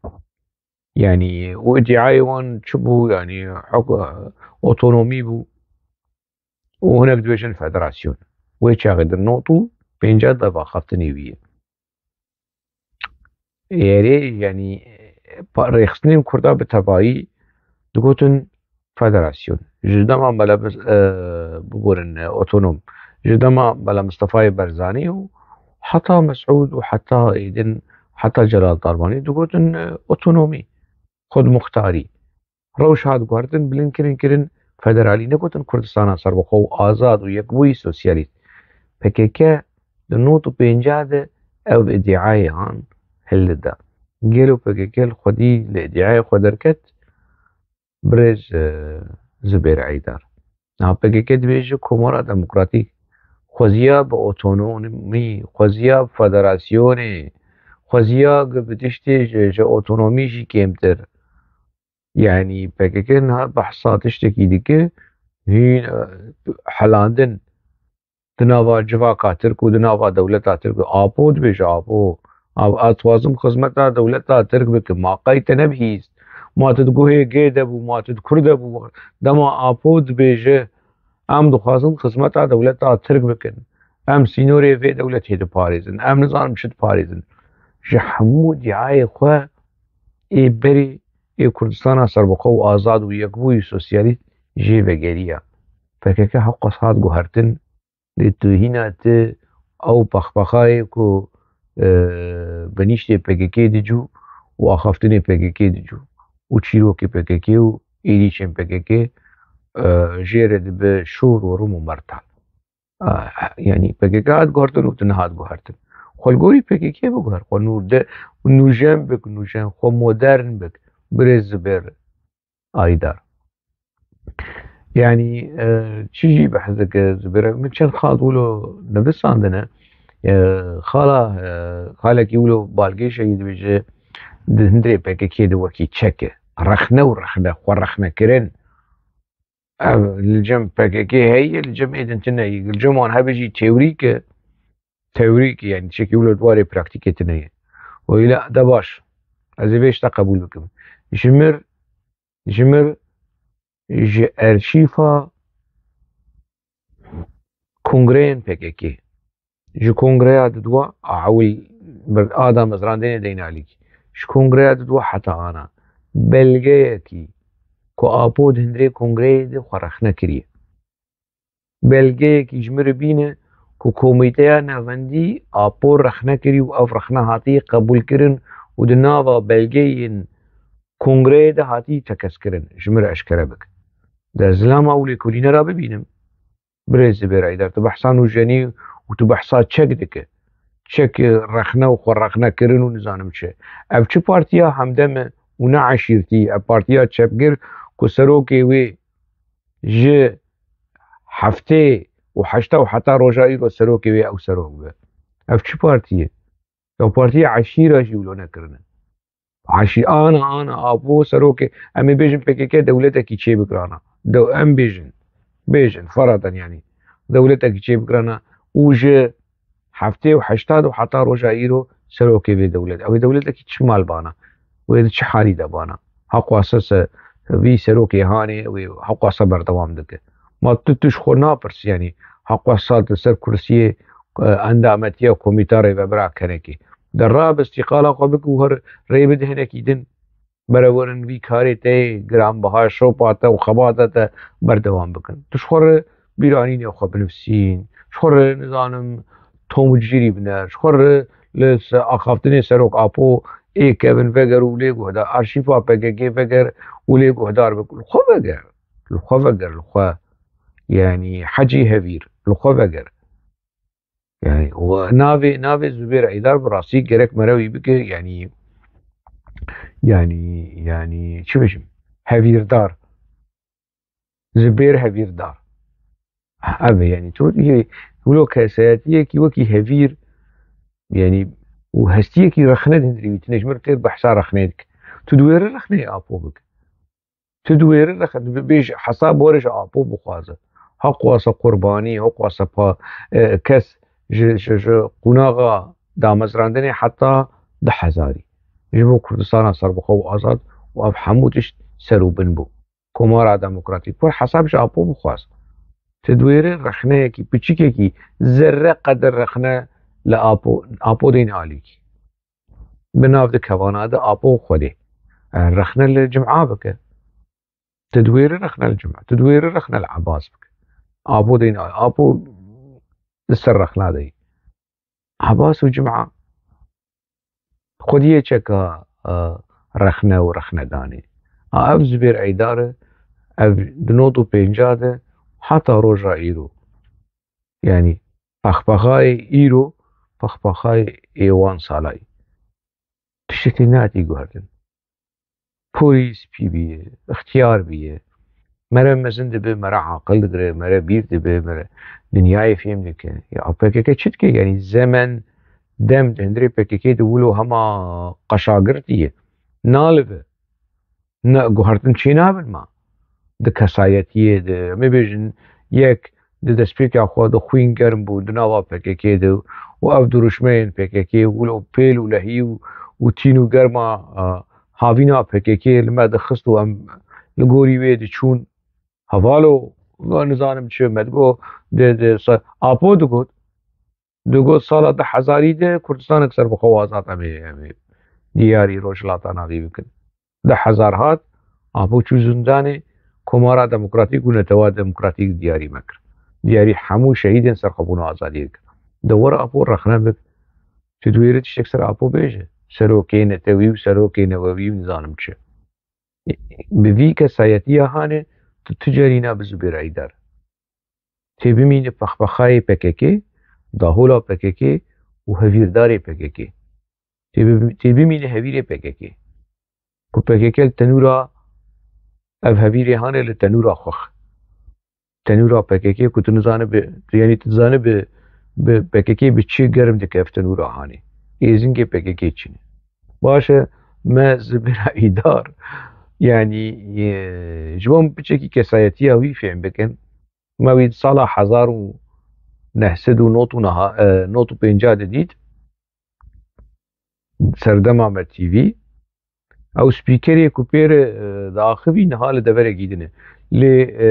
Yanî, û îdiayê wan çi bû? Yanî, huk-, otonomî bû û hinek dibêjin federasyon. Wê çaxê di nod û pênca de vaxaftinê wî ye. Êrê, yanî, pa-, rêxistinên Kurda bi tevayî digotin federasyon. Ji dema Mele Mis-, e, biborin, e, otonom. Ji dema Mele Mistefayê Barzanî û heta Mesûd û heta êdin, heta Celal Talbanî digotin, e, otonomî, xudmuxtarî. Rewş hat guhertin, bilind kirin, kirin federalî, negotin Kurdistana serbixwe û azad û yekbûyî sosyalîst. P K K di nod û pênca de ev îdiayê han hildida. Gelo P K K li xwedî li îdiayê xwe derket? Birêz, e, Zubêr Eydar. Niha P K K dibêje Komara Demokratîk xweziya bi otonomî, xweziya bi federasyonê, xweziya ku bi tiştê ji, ji otonomî jî kêmtir. Yanî P K K niha behsa tiştekî dike, hîn, e, helandin di nava civaka Tirk û di nava dewleta Tirk de. Apo dibêje, Apo, a, ez dixwazim xizmeta dewleta Tirk bikim. Ma qey te nebihîst? Ma tu di guhê gê de bû, ma tu di kur de bû? Dema Apo dibêje, em dixwazin xizmeta dewleta Tirk bikin. Em sînorê vê dewletê diparêzin. Em nizanim çi diparêzin. Ji hemû îdiayê xwe ê berê ê Kurdistana serbixwe û azad û yekbûyî sosyalîst jê vegeriya. P K K hewqas hat guhertin, lê tu hîna tu ew pexpexayê ku, e, benîştê P K K dicû û axaftinê P K K dicû û çîrokê P K K û êrîşên P K K, e, jê re dibe şor û rim û mertal. A, yanî P K K hat guhertin û tu nehat guhertin. Xwe li gorî P K K biguher, xwe nû de, nûjen bik, nûjen, xwe modern bik, birêz Zubêr Aydar. Yanî, e, çi jî behs dike Zubêr, min çend xal wilo nivisandine. E, xala, e, xalekî wilo balkêşekî dibêje, di hundirê P K K de wekî çek e. Rexne û rexne, xwe rexnekirin. Ev li cem P K K heye, li cem êdin tune ye. Li cem wan hebe jî teorîk e. Teorîk e, yanî tiştekî wilo di warê praktîkê tune ye. Weyla de baş. Ez ê vê tişta qebûl bikim. Ji mir, ji mir, ji erşîfa Kongreyên P K K. Ji kongreya didwa a ewil bir a damezrandinê deyna alîkî. Ji kongreya didwa heta ana belgeyekî ku Apo di hundirê kongreyê de xwe rexne kiriye. Belgeyekî ji min re bîne ku komîteya navendî Apo rexne kirî û ev rexne hatiye qebûlkirin û di nava belgeyên kongreyê de hatiye tekez kirin. Ji min re eşkere bike. De zilama û lêkolîne re bibînim. Birêz Zibêr Eydar, tu behsa nûjenî û tu behsa çek dike. Çek rexne û xwe rexne kirin û nizanim çi. Ev çi partiya hemdem e û ne eşîrtî? Ev partiya çepgir ku serokê wê ji heftê û heşta û heta roja îro serokê wê ew serok be. Ev çi partî ye? Ew partiya eşîra jî wilo nekirine. Eşî-, ana, ana, Apo serokê, em ê bêjin P K K dewletekî çêbikirana. De-, em bêjin, bêjin, feradan yanî. Dewletekî çêbikirana û ji heftê û heşta û heta roja îro serokê vê dewlet. Ew ê dewletekî çi mal bana? Wê di çi halî de bana? Heqwasa se vî serokê hanê, wê heqwasa berdewam dike. Ma tu, tu ji xwe napirsî, yanî heqwasa di ser kursiyê, e, endametiya komîta rêvebira kenekî. De rabe îstîqala xwe bike û her rê bide hinekî din. Berewerin vî karê te yê giranbiha, şopa te û xebata te berdewam bikin. Tu ji xwe re bîranînê xwe binivîsîn, ji xwe re, nizanim, tom û cîrî biner, ji xwe re li se-, axaftinê Serok Apo ê kevin veger û lê guhdar, arşîfa P K K veger û lê guhdar bik. Li xwe veger, li xwe veger, li xwe. Yanî hecî hevîr, li xwe veger. Yani, û navê, navê Zubêr Eydar bi rastî gerek mere wî bike, yani, yani, yani, çi bêjim? Hevîrdar. Zubêr Hevîrdar. Ev e, yani, tu yê wilo kesayetiyekî wekî hevîr, yani, û hestiyekî rexne di hundirî wî tune, ji min têr behsa rexnê dike. Tu diwêre rexneyê Apo bike. Tu diwêre rexne, bêj hesab were ji Apo bixwaze. Heqwasa qurbanî, heqwasa pa, e, kes ji, ji, ji qunaxa damezrandinê heta du hezarî. Ji bo Kurdistana serbixwe û azad û ev hemû tişt ser û bin bû. Komara Demokratîk. Were hesab ji Apo bixwaz. Tu diwêre rexneyekî, piçikekî, zerre qedir rexne li Apo, Apo deyne alîkî. Bi nav di kevana de Apo Xwedê. E, rexne li Cima bike. Tu diwêre rexne li Cima. Tu diwêre rexne li Ebas bike. Apo deyne, Apo li ser rexna de yî. Ebas û Cima xwediyê çeka, e, rexne û rexnedanê. A ev Zubêr Eydar e, ev di nod û pênca de heta roja îro. Yani, pexpexayê îro, pexpexayê ê wan salayî. Tiştekî nehatî guhertin. Porî spî bîye, ixtiyar bîye. Mere mezin dibe, mere aqil digire, mere bîr dibe, mere dinyayê fêm dike. Ya P K K çi dike? Yani zemen, dem di hundirê P K K de wilo hema qeşagirtî ye. Nalive. Ne, guhertin çê nabin ma. Di kesayetiyê de, em ê bêjin, yek di destpêka xwe de xwîn germ bû di nava P K K de û ev dirûşmeyên P K K wilo pêl û lehî û, û tîn û germa, a, havîna P K K li me dixist û em li gorî wê diçûn. Hevalo, nizanim çi, me digot, di, di, se-, Apo digot, digot sala du hezarî de Kurdistanek serbixwe û azad em ê, em ê diyarî Rojhilata Navî bikin. Du hezar hat, Apo çû zindanê, Komara Demokratîk û Netewa Demokratîk diyarî me kir. Diyarî hemû şehîdên serbixwebûn û azadiyê kir. De were Apo rexne bik, tu diwêre tiştek ser Apo bêje. Serokê netewî û serokê newewî û nizanim çi. Bi vî kesayetiya hanê tu, tu carîna bi Zubêr Eydar. Tê bimîne pexpexayê P K K, dahola P K K û hevîrdarê P K K. Tê bi-, tê bimîne hevîrê P K K. Ku P K K li tenûra, ev hevîrê hanê li tenûra xwex. Tenûra P K K ku tu nizane bi, tu, yanî tu dizane bi, bi P K K bi çi germ dike ev tenûra hanê. Êzingê P K K çi ne? Baş e, me Zubêra Eydar, yanî, e, ji bo em piçekî kesayetiya wî fêm bikin. Me wî di sala hezar û neh sed û nod û neha, e, nod û pênca de dît. Serdema me T V. Ew spîkerê ku pê re, e, diaxivî niha li deverekî din e. Lê, e,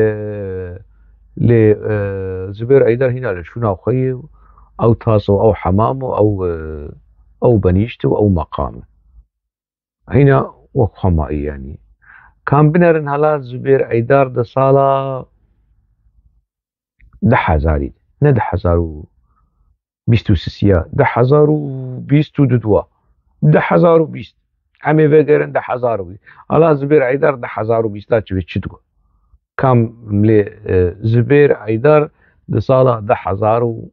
Lê, e, Zubêr Eydar hîna li şûna xwe yê û ew tas û ew hemam û ew, e, ew benîşt û ew meqam e. Hîna wek xwe mayî, yanî. Kam binerin hala Zubêr Eydar di sala du hezarî de, ne du hezar û bîst û sisiya, du hezar û bîst û du dua. Du hezar û bîst. Em ê vegerin du hezar û bîst. Hala Zubêr Eydar du hezar û bîst a çi ve çi digot? Kam lê, e, Zubêr Eydar di sala du hezar û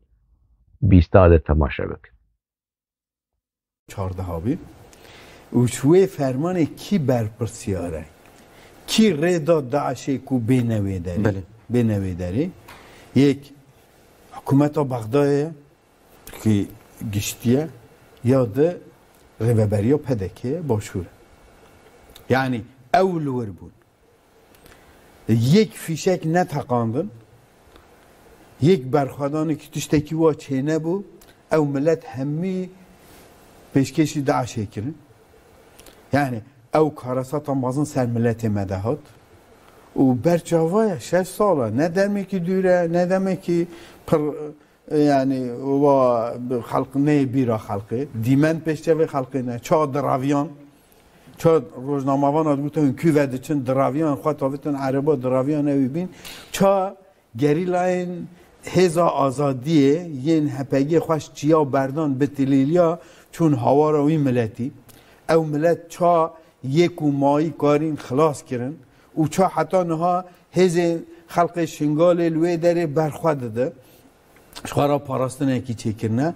bîst de temaşe bikin. Çardeha bî. Û ji wê fermanê kî berpirsiyar e? Kî rê da DAIŞê ku bêne wê derê? Belê. Bêne wê derê. Yek hikûmeta Bexdayê ye, ki giştî ye, ya di rêveberiya P D K ye, başûr e. Yanî ew li wir bûn. Yek fîşek neteqandin, yek berxwedanekî tiştekî wa çênebû, ew milet hemî pêşkêşî DAIŞê kirin. Yanî ew karesata mezin ser miletê me de hat. Û ber çava ye, şeş sal e, ne demekî dûr e, ne demekî pir, e, yanî wa bi xelq neyê bîra xelqê. Dîmen pêşçevê xelqê ne. Ça diraviyan, ça rojnamevana digotin, hûn kû ve diçin, diraviyan xwe tavitin ereba, diraviyan ew ê bîn. Ça gerîlayên Hêza Azadiyê yên H P G xwe ji çiya berdan, bi tilîliya çûn hawara wî miletî. Ew milet ça yek û mayî karîn xilas kirin û ça heta niha hêzên xelqê Şingalê li wê derê berxwe dide. Ji xwe re parastinekî çêkirine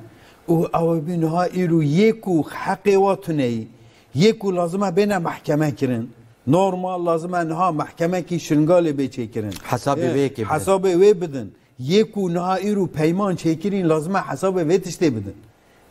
û ew ê bî niha îro yek û heqê wa tuneyî. Yek û lazim e bêne mehkeme kirin. Normal lazim e niha mehkemekî Şingalê bê çêkirin. Hesabê Ê, vê yekê bidin. Hesabê wê bidin. Yek û niha îro peyman çêkirîn, lazim e hesabê vê tiştê bidin.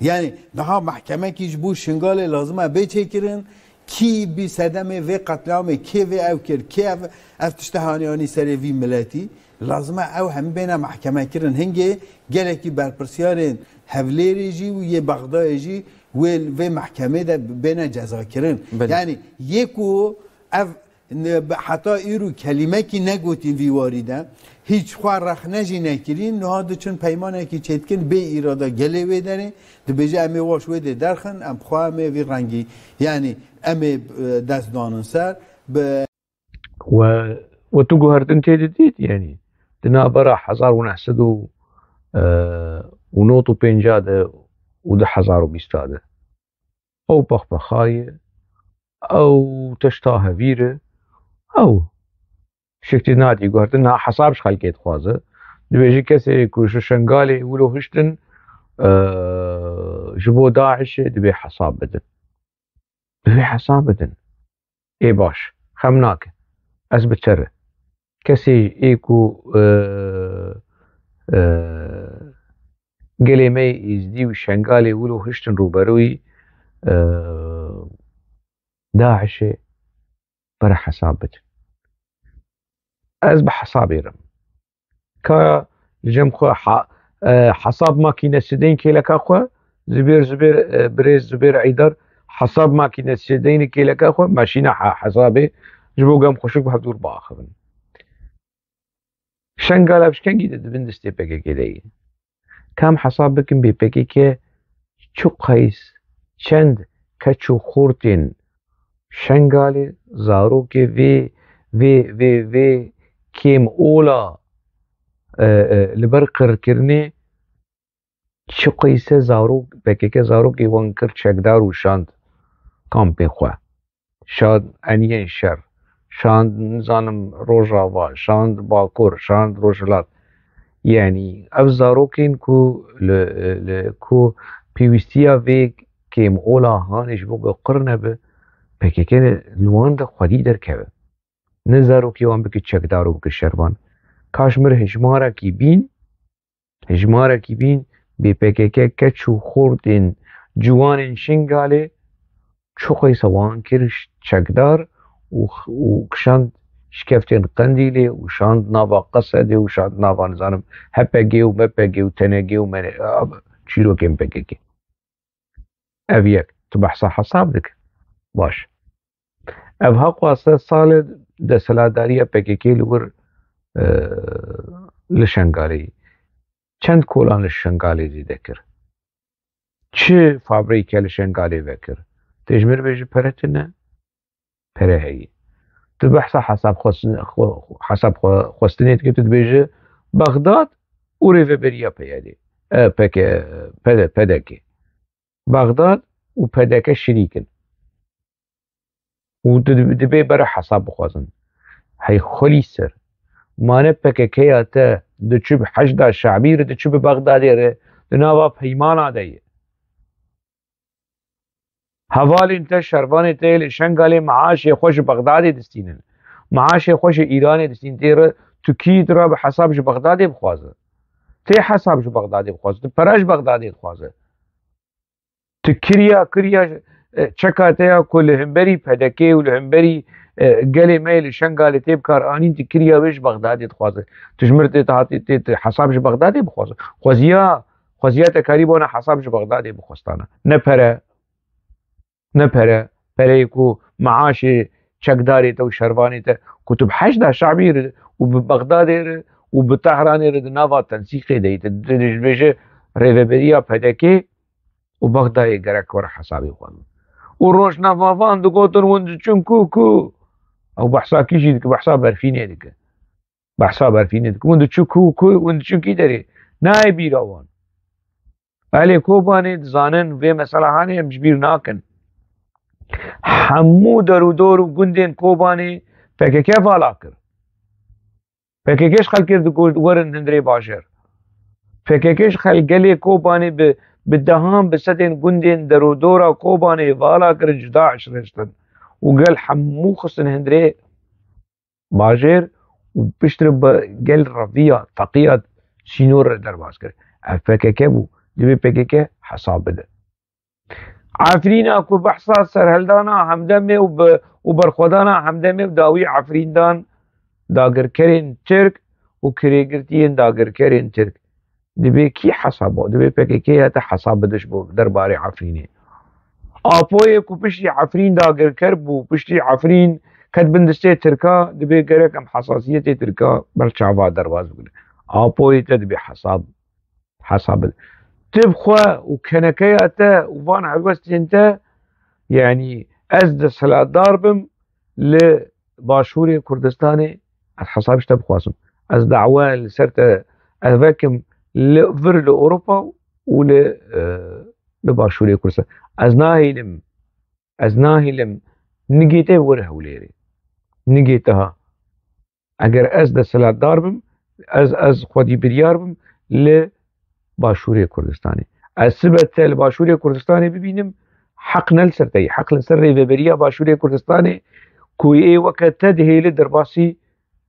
Yanî niha mehkemekî ji bo Şingalê lazim e bê çêkirin. Kî bî sedemê vê qetliamê, kê vê ew kir, kê ev, ev tişte haniyanî serê vî miletî? Lazim e ew hemî bêne mehkeme kirin. Hingê gelekî berpirsiyarên Hevlêrê jî û yê Bexdayê jî wê li vê mehkemê de bêne cezakirin. Belê. Yanî yê ku ev ne, bi heta îro kelîmekî negotîn vî warî de, hîç xwe rexne jî nekirîn, niha diçin peymanekî çêdikin bê îrada gelê wê derê, dibêje em ê wa ji wê dê derxin, em xwe em ê vî rengî, yanî em ê, e, dest danin ser, bi We, we tu guhertin tê didît, yanî di navbera hezar û neh sed û, e, û nod û pênca de û du hezar û bîst de. Ew pexpexayê, ew teşta hevîr e, ew şeklî nadî guhertin, niha hesab ji xelkê dixwaze. Dibêje kesê ku ji Şengalê wilo hiştin, e, ji bo DAIŞê dibê hesab bidin. Divê hesab bidin. Ê baş, xem nake. Ez bi te re. Kesê ê ku, e, e, gelê me yê Êzdî û Şengalê wilo hiştin rûberûyî, e, DAIŞê, bere hesab bidin. Ez bi hesabê re me. Ka li cem xwe ha-, e, hesab makîne sideyên kêleka xwe, Zubêr, Zubêr, e, birêz Zubêr Eydar, hesab makîne sideyên kêleka xwe, meşîne ha-, hesabê, ji bo gem xweşik bi hevdûr biaxivin. Şengala bi şkengî de di bin destê P K K de ye. Ka em hesab bikin bê P K K çi qeys çend keç û xortên Şengalê, zarokê vê, vê, vê, vê kêm ola, e, e, li ber qirkirinê çi qeyse zarok, P K K zarokê wan kir çekdar û şand kampê xwe. Şand eniyên şer, şand, nizanim, Rojava, şand Bakur, şand Rojhilat. Yanî ev zarokên ku li, li ku pêwîstiya vê kêm ola hanê ji bo ku qir nebe, P K K li wan de xwedî derkeve. Ne zarokê wan bike çekdar û bike şervan. Kaş mir hejmarekî bîn, hejmarekî bîn bê P K K keç û xortên ciwanên Şingalê çi qeyse wan kir ş-, çekdar û x-, û kişand şikeftên Qendîlê û şand nava Qesedê û şand nava, nizanim, H P G û M P G û T N G û M N, a, çîrokên P K K. Ev yek. Tu behsa hesab dike. Baş. Ev heqwa sed salê desthilatdariya P K K li wir, e, li Şengalê, çend kolan li Şengalê zêde kir? Çi fabrîke li Şengalê vekir? Tê ji min re bêje pere tune? Pere heye. Tu behsa hesab xwestin-, xwe-, hesab xwe-, xwestinê dike, tu dibêje Bexdad û rêveberiya P Y D'ê. E, P K, P D, P D K. Bexdad û P D K şirîk in. Û di-, dibê bere hesab bixwazin. Hey xwelî ser. Mane P K K ya te diçû bi Heşda Şabî re, diçû bi Bexdadê re, di nava peymana de ye. Hevalên te, şervanê te yê li Şengalê maaşê xwe ji Bexdadê distînin. Maaşê xwe ji Îranê distînin. Tê re tu kî tu re bi hesab ji Bexdadê bixwaze? Tê hesab ji Bexdadê bixwaze. Tu pere ji Bexdadê dixwaze. Tu kiriya, kiriya, e, çeka te ya ku li hemberî P D K û li hemberî, e, gelê me yê li Şengalê tê bikaranîn, tu kiriya wê ji Bexdadê dixwaze. Tu ji mir tê, tê, tê, tê hesab ji Bexdadê bixwaze. Xweziya, xweziya te karî bona hesab ji Bexdadê bixwestana. Ne pere, ne pere, pereyê ku maaşê çekdarê te û şervanê te ku tu bi Heşda Şabî re û bi Bexdadê re û bi Tehranê re di nava tensîqê de yî. Tu, tu dibêje rêveberiya P D K û Bexdayê gerek were hesabê xwe. Û rojnamevan digotin, hûn diçin ku, ku? Ew behsa kî jî dike? Behsa Berfînê dike. Behsa Berfînê dike. Hûn diçin ku, ku? Hûn diçin kî derê? Nayê bîra wan. Belê Kobanê dizanin vê mesela hanê em ji bîr nakin. Hemû der û dor û gundên Kobanê P K K vala kir. P K K ji xelkê re digot werin hundirê bajêr. P K K ji xel-, gelê Kobanê bi, bi dehan, bi sedên gundên derûdora Kobanê vala kirin, ji DAIŞ re ştin. Û gel hemû xistin hundirê bajêr û piştre bi gel reviya, teqiya sînor re derbas kir. Ev P K K bû. Divê P K K hesab bide. Efrîna ku behsa serhildana Hemdemê û bi, û berxwedana Hemdemê û dawî Efrîndan dagirkerên Tirk û kirêgirtiyên dagirkerên Tirk. Divê kî hesaba? Divê P K K ya te hesab bide ji bo derbarê Efrînê. Apoyê ku piştî Efrîn dagirker bû, piştî Efrîn ket bin destê Tirka, divê gerek em hesasiyetê Tirka ber çava derbas bikin. Apoyê te divê hesab hesab bide. Tu bi xwe û kenekeya te û van helwestên te, yanî ez desthilatdar bim li Başûrê Kurdistanê, ez hesab ji te bixwazim. Ez dawe li ser te, ez vekim li vir li Ewropa û li, e, li Başûrê Kurdistan. Ez nahêlim, ez nahêlim nigê te were Hewlêrê. Nigê te ha. Eger ez desthilatdar bim, ez, ez xwedî biryar bim li Başûrê Kurdistanê. Ez sibe te li Başûrê Kurdistanê bibînim, heq ne li ser te ye. Heq li ser rêveberiya Başûrê Kurdistanê ku ê weke te dihêli derbasî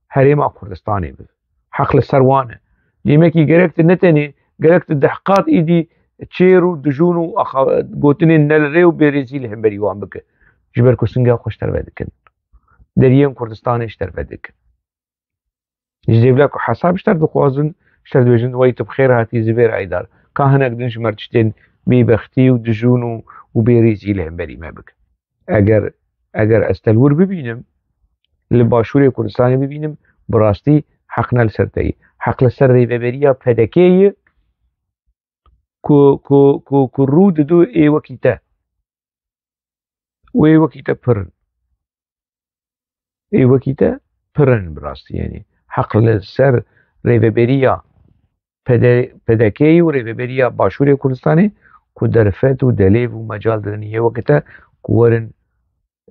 Herêma Kurdistanê bi. Heq li ser wan e. Dîmekî gerek tu ne tenê, gerek tu deh qat îdî çêr û dijûn û axa-, gotinên ne li rê û bêrêzî li hemberî wan bike. Ji ber ku singa xwe ji te re vedikin. Deriyên Kurdistanê ji te re vedikin. Ji dêvla ku hesab ji te re dixwazin, ji te re dibêjin, wey tu bi xêr hatî Zibêr Eydar. Ka hinek din ji me re tiştên bêbextî û dijûn û, û bêrîzî li hemberî me bike. Eger, eger ez te li wir bibînim, li Başûrê Kurdistanê bibînim, bi rastî heq ne li ser te ye. Heq li ser rêveberiya P D K'ê ye ku, ku, ku, ku rû dido ê wekî te. Û ê wekî te pir in. Ê wekî te pir in bi rastî, yanî heq li ser rêveberiya P D, P D K'ê û rêveberiya Başûrê Kurdistanê ku derfet û delêv û mecal didin ê wekî te ku werin,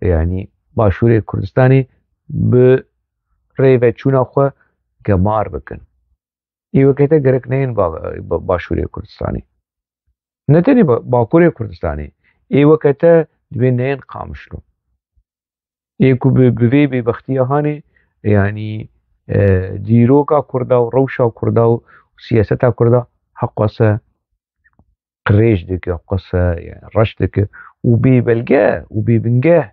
yanî Başûrê Kurdistanê bi rêveçûna xwe gemar bikin. Ê weke te gerek neyên ba-, ba-, Başûrê Kurdistanê. Ne tenê ba-, Bakurê Kurdistanê. Ê weke te divê neyên Qamişlo. Ê ku bi, bi vê bêbextiya hanê, yanî, e, dîroka Kurda û rewşa Kurda û siyaseta Kurda heqwese qirêj dike, qese, yani reş dike û bê belge û bê bingeh,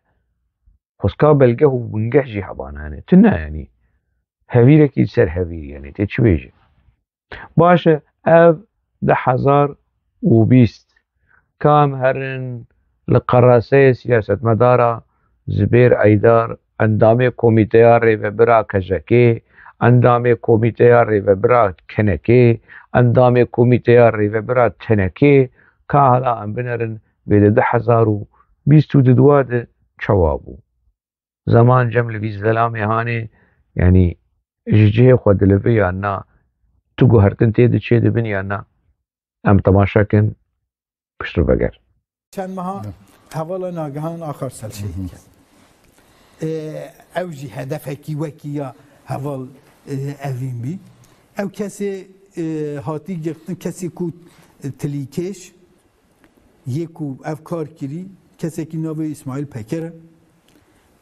xwezka belgeh û bingeh jî hebana, yani tune, yani hevîrekî ser hevîr, yani tê çi bêje? Baş e, ev du hezar û bîst kam herin li qeraseyê siyasetmedara Zibêr Eydar, endamê komîteya rêvebira K J K'ê, endamê komîteya rêvebira kenekê, endamê komîteya rêvebira tenekê, ka hala em binerin vê di du hezar û bîst û dua de çawa bû. Zeman cem li vî zelamê hanê, yanî ji cihê xwe diliviya na, tu guhertin tê diçê dibin ya na, em temaşe kin pişt veger. Çend meha hevala Nagihan Akar Sel şehîd kir. Ê, ew jî hedefekî wekî ya heval, ê, evîn bî. Ew kesê, ê, hatî girtin, kesê ku, ê, tilîkêş, yê ku ev kar kirî, kesekî navê Îsmaîl Peker e.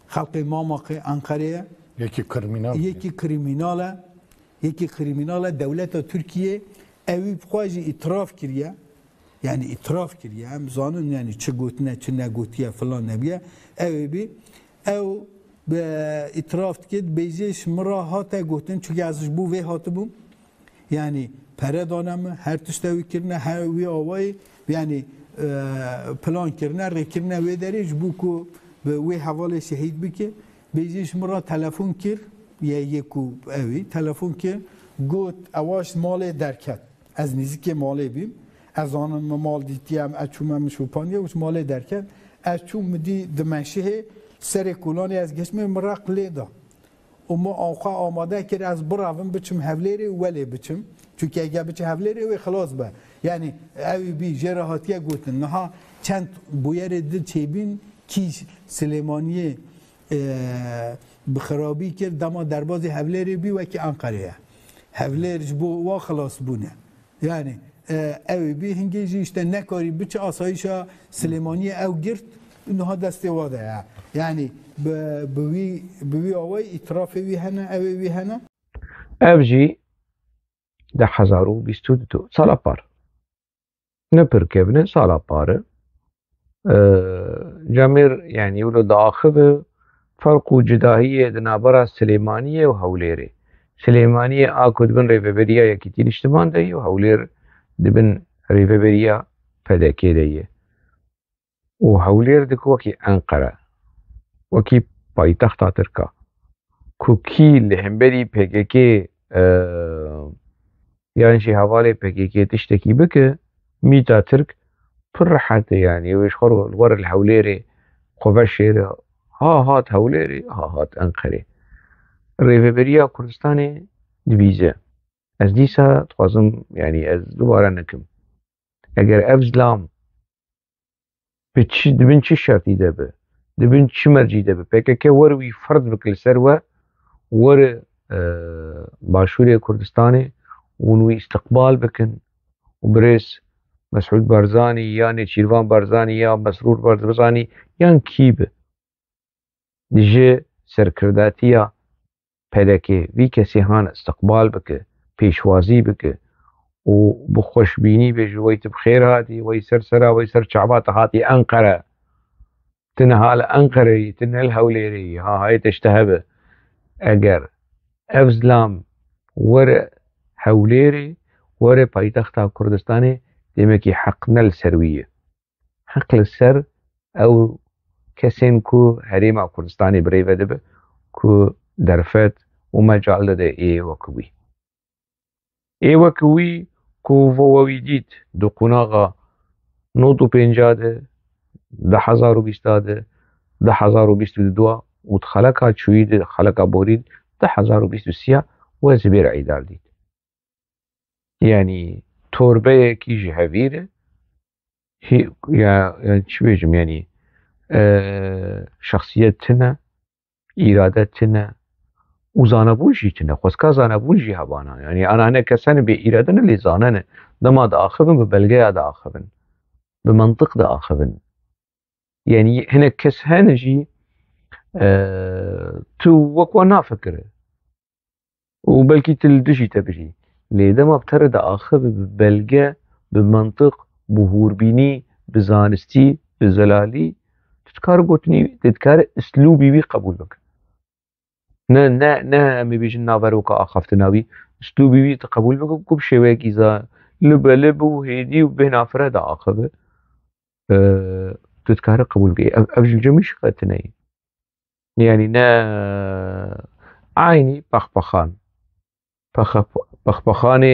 Xelkê Mamaqê Enqerê ye. Yekî kriminal. Yekî kriminal e. Yekî kriminal e. Dewleta Tirkiyê ewî bi xwe jî îtiraf kiriye. Yani îtiraf kiriye. Em zanin yani çi gotine, çi negotiye filan nebiye. Ew ê bî. Ew bi îtiraf dike, dibêje ji min re hate gotin, çunke ez ji bo vê hatibûm. Yani pere dane min, her tişte wî kirine, her wî awayî, yani, e, plan kirine, rê kirine wê derê, ji bo ku bi wê hevalê şehîd bike. Bêjî ji min re telefon kir, ye, yê ku ewî telefon kir, got, ewa ji malê derket. Ez nêzîkê malê bîm. Ez zanim min mal dîtiye, em, ez çûme min şopandiye û ji malê derket. Ez çûm min dî di meşihê serê kolanê ez geçmê min req lê da. Û min xwe amade kir ez birevim biçim Hevlêrê û welê biçim. Çunke eger biçe Hevlêrê wê xilas be. Yani ew ê bî jê re hatiye gotin. Niha çend bûyerê din çêbîn kî Silêmaniyê, e, bi xirabî kir, dema derbazî Hevlêrê bî wekî Enqerê ye. Hevlêr ji bo wa xilas bûne. Yani, e, ew ê bî hingê jî işte nekarî biçe asayîşa Silêmaniyê ew girt, niha destê wa de ye. Yani bi, bi wî, bi wî awayî îtirafê wî hene, ew ê wî hene. Ev jî du hezar û bîst û du sala par. Ne pir kevn e, sala par e. Ee, camêr, yani, wilo diaxive ferq û cudahiyê di navbera Silêmaniyê û Hewlêrê. Silêmaniyê a ku di bin rêveberiya Yekîtî Niştiman de ye û Hewlêr di bin rêveberiya P D K de ye. Û Hewlêr dik wekî Enqere, wekî paytexta Tirka, ku kî li hemberî P K K, e, yan jî hevalê P K K tiştekî bike, mîta Tirk pir rehet e, yanî wê ji xwe re li Hewlêrê xwe veşêre, ha hat Hewlêrê, ha hat Enqerê. Rêveberiya Kurdistanê dibîze. Ez dîsa dixwazim, yanî ez dubare nekim. Eger ev zilam bi çi, di bin çi şertî de be, di bin çi mercî de be, P K K were wî ferz bike li ser we, were, e, Başûrê Kurdistanê û hûn wî îstiqbal bikin û birêz Mesûd Barzanî ya Nêçîrvan Barzanî ya Mesrûr Barzanî yan kî be, ji serkirdatiya P D K vî kesê han istiqbal bike, pêşwazî bike û bi xweşbînî bêje, wey tu bi xêr hatî, wey ser sera, wey ser çava te hatî Enqere. Tu niha li Enqereyî, tu ne li Hewlêrê yî, ha hayê te ji te hebe. Eger ev zilam were Hewlêrê, were paytexta Kurdistanê, demekî heq ne li ser wî ye. Heq li ser ew kesên ku herêma Kurdistanê bi rê ve dibe, ku derfet û mecal dide ê wek wî. Ê wek wî ku vo we wî dît di qonaxa nod û pênca de, du hezar û bîst de, du hezar û bîst û du û di xeleka çûyî de, xeleka borî de, du hezar û bîst û sê we Zibêr Eydar dît. Yanî torbeyekî ji hevîr e. Hî-, ya, ya çi bêjim, yanî, e, şexsiyet tune, îrade tune û zanebûn jî tune. Xwezka zanebûn jî hebana. Yanî ana hinek kes hene bê îrade ne, lê zane ne. Dema diaxivin bi belgeya diaxivin. Bi mentiq diaxivin. Yanî hinek kes hene jî, e, tu wek wan nafikire. Û belkî tu li dijî te bijî. Lê dema bi te re diaxive bi belge, bi mentiq, bi hûrbînî, bi zanistî, bi zelalî, tu dikare gotinî, tu dikare islûbî wî qebûl bike. Ne, ne, ne em ê bêjin naveroka axaftina wî, islûbî wî tu qebûl bike ku bi şêweyekî za-, li belib û hêdî û bêhnafire diaxive. E, tu dikare qebûl bike. Ev, ev ji cem wî şikayetine ye. Yanî ne eynî pexpexan. pexpexanê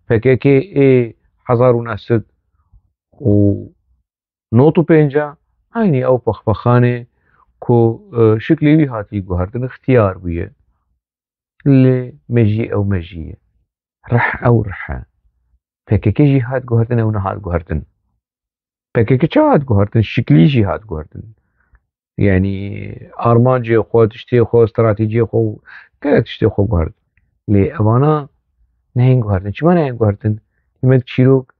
P K K ê hezar û neh sed û nod û pênc a, eynî ew pexpexanê ku şiklê wî hatî guhertin, ixtiyar bûye. Lê mejiyê ew mejî ye. Rih ew rih e. P K K jî hat guhertin, ew nehat guhertin. P K K çawa hat guhertin? Şiklî jî hat guhertin. Yanî armancê xwe, tiştê xwe, stratejiyê xwe û gelek tiştê xwe guhert. Lê evana nehên guhertin. Çima nehên guhertin? Demek çîrok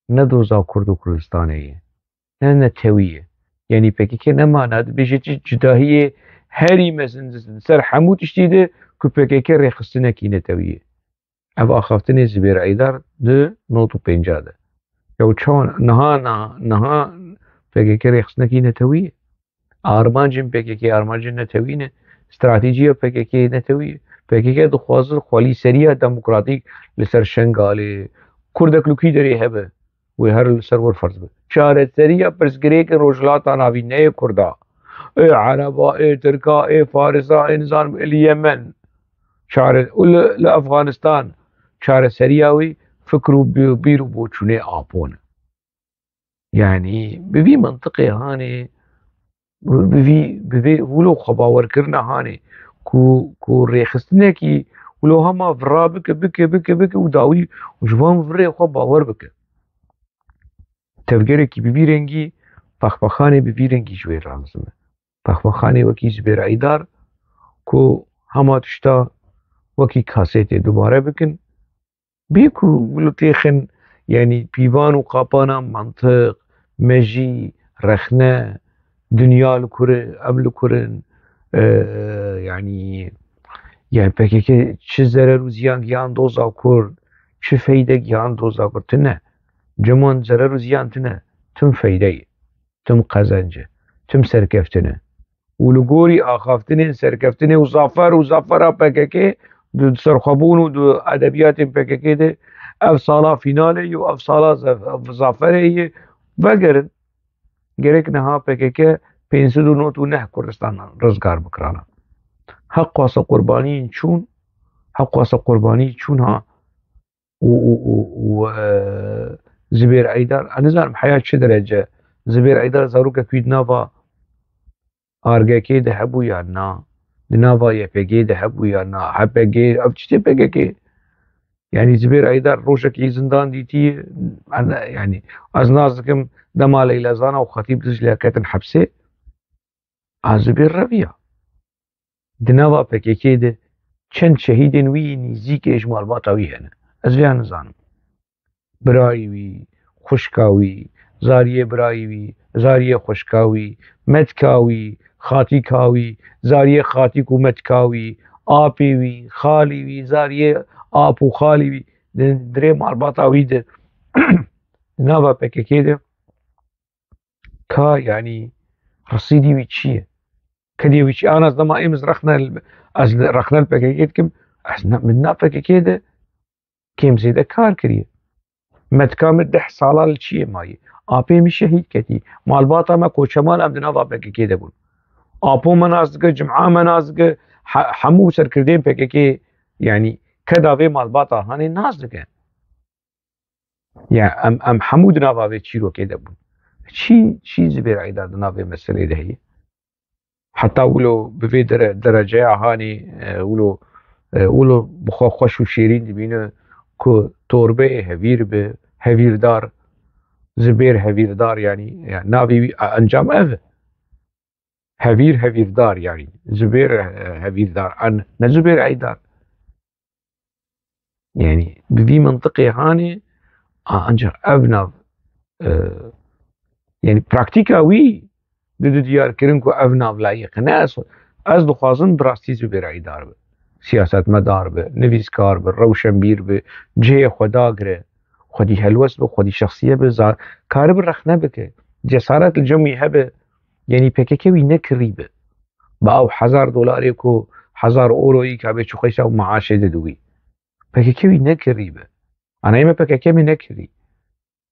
ne doza Kurd û Kurdistanê ye. Ne netewî ye. Yanî P K K nema, na dibêje çi cudahiyê herî mezin di ser hemû tiştî de ku P K K rêxistinekî netewî ye. Ev axaftinê Zibêr Eydar di nod û pênc a de. Ya çawa niha, niha, niha P K K rêxistinekî netewî ye? Armancên P K K armancên netewî ne. Stratejiya P K K netewî ye. P K K dixwaze xwelîseriya demokratîk li ser Şengalê, Kurdek li kî derê hebe, wê her li ser wir ferz be. Çareseriya pirsgirêkên Rojhilata Navîn, ne yê Kurda. Ê Ereba, ê Tirka, ê Farisa, ê nizanim, ê li Yemen. Çare-, û li, li Efxanistan çareseriya wî fikr û bî-, bîr û boçûnê Apo ne. Yanî bi vî mintiqê hanê, bi vî, bi vê wilo xwebawerkirina hanê ku, ku rêxistinekî wilo hema vira bike, bike, bike, bike û dawî û ji van virê xwe bawer bike. Tevgerekî bi vî rengî, pexpexanê bi vî rengî ji wê re lazim e. Pexpexanê wekî Zibêr Eydar ku hema tişta wekî kasetê dubare bikin, bê ku wilo têxin, yanî pîvan û qapana mantiq, mejî, rexne, dinya li kur e, ev li kur in, e, yanî, yanî P K K çi zerer û ziyan gihan doza Kurd, çi feyde gihan doza Kurd, tune. Ceman zerer û ziyan tune, tim feyde ye, tim qezenc e, tim serkeftin e. Û li gorî axaftinên serkeftinê û zafer û zafera P K K di serxwebûn û di edebiyatên P K K de ev sala fînalê ye û ev sala zaf-, zaferê ye. Vegerin, gerek niha P K K pênc sed û nod û neh Kurdistan rizgar bikirana. Heq wasa qurbaniyên çûn, heq wasa qurbanî çûn ha. Û, û, û, û, e, Zibêr Eydar, ez nizanim heya çi derece, Zibêr Eydar zarokek wî di nava Argekê de hebû yan na, di nava Y P G de hebû yan na, H P G, ev tiştê P K K. Yanî Zibêr Eydar rojekî zindan dîtî, en-, yanî ez nas dikim dema Leyla Zana û Xetîb Dicle ketin hepsê, a Zibêr reviya. Di nava P K K de çend şehîdên wî yê nîzîkê ji malbata wî hene? Ez vêya nizanim. Birayê wî, xwişka wî, zariyê birayê wî, zariyê xwişka wî, metka wî, xatîka wî, zariyê xatîk û metka wî, apê wî, xalî wî, zariyê ap û xalî wî, di dirê malbata wî de, di nava P K K de ka, yanî, resîdî wî çi ye? Kedê wî çi? Ana ez dema êm ez rexne, ez rexne li P K K dikim, ez ne, min na P K K de kêm zêde kar kiriye. Metka min deh sala li çiyê mayî. Apê min şehîd ketî. Malbata me koçeman em di nava P K K de bûn. Apo me nas dike, Cuma me nas dike, he-, hemû serkirdeyên P K K, yanî keda vê malbata hanê nas dike. Ya em, em hemû di nava vê çîrokê de bûn. Çi, çi Zibêr Eydar di navê meselê de heye? Heta wilo bi vê dere-, dereceya hanê, e, wilo, e, wilo bi xwe xweş û şêrîn dibîne ku torbeyê hevîr bi, hevîrdar, Zibêr Hevîrdar, yanî, ya navê wî, a, encam ev e. Hevîr, hevîrdar, yanî Zibêr, e, Hevîrdar, an ne Zibêr Eydar. Yanî bi vî mintiqê hanê, a, ancaq ev nav, e, yanî praktîka wî di, di diyar kirin ku ev nav layiq e. Ne ez, ez dixwazim bi rastî Zibêr Eydar be. Siyasetmedar be, nivîskar be, rewşenbîr be, cihê xwe dagire, xwedî helwest be, xwedî şexsiye be, za-, karibe rexne bike, cesaret li cem wî hebe, yanî P K K wî nekirî be. Bi ew hezar dolarê ku hezar euroyî ka bê çi xweysa û maaşê didû wî. P K K wî nekirî be. Anayê me P K K me nekirî.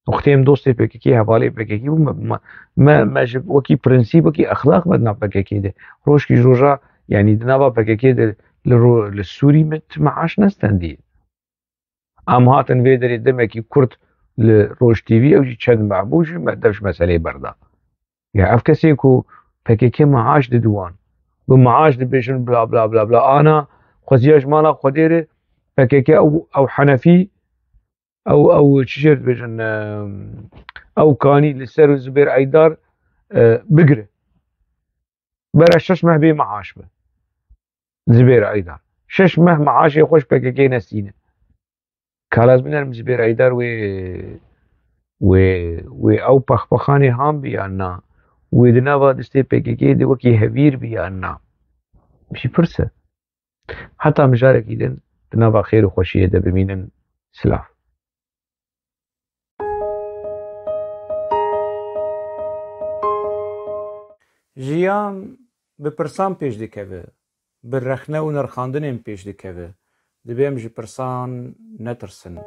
Wextê em dostê P K K, hevalê P K K bû, me, me, me, me ji wekî prensîb, wekî exlaq me di nav P K K de. Rojkî ji roja, yanî di nava P K K de li, ro- li Sûrî min ti meaş nestendî. Em hatin vê derê demekî kurt li Roj T V, ew jî çend meh bû, ji me dev ji meseleyê berda. Ya ev kesê ku P K K maaş didi wan, bi maaş dibêjin bla bla bla bla. Ana xweziya ji mala Xwedê re P K K ew, ew Henefî, ew, ew çi jê dibêjin, e, ew kanî li ser Zubêr Eydar, e, bigire. Bera şeş meh bê maaş be. Zubêr Eydar. Şeş meh maaşê xwe ji P K K nestîne. Kalaz biner Zubêr Eydar wê, wê, wê ew pexpexanê han bî yan na? Wê di nava destê P K K de wekî hevîr bî yan na? Jî pirs e. Heta mijarekî din di nava xêr û xweşiyê de bimînin. Silav. Jiyan bi pirsan pêş dikeve, bi rexne û nirxandinên pêş dikeve. Divê em ji pirsan netirsin.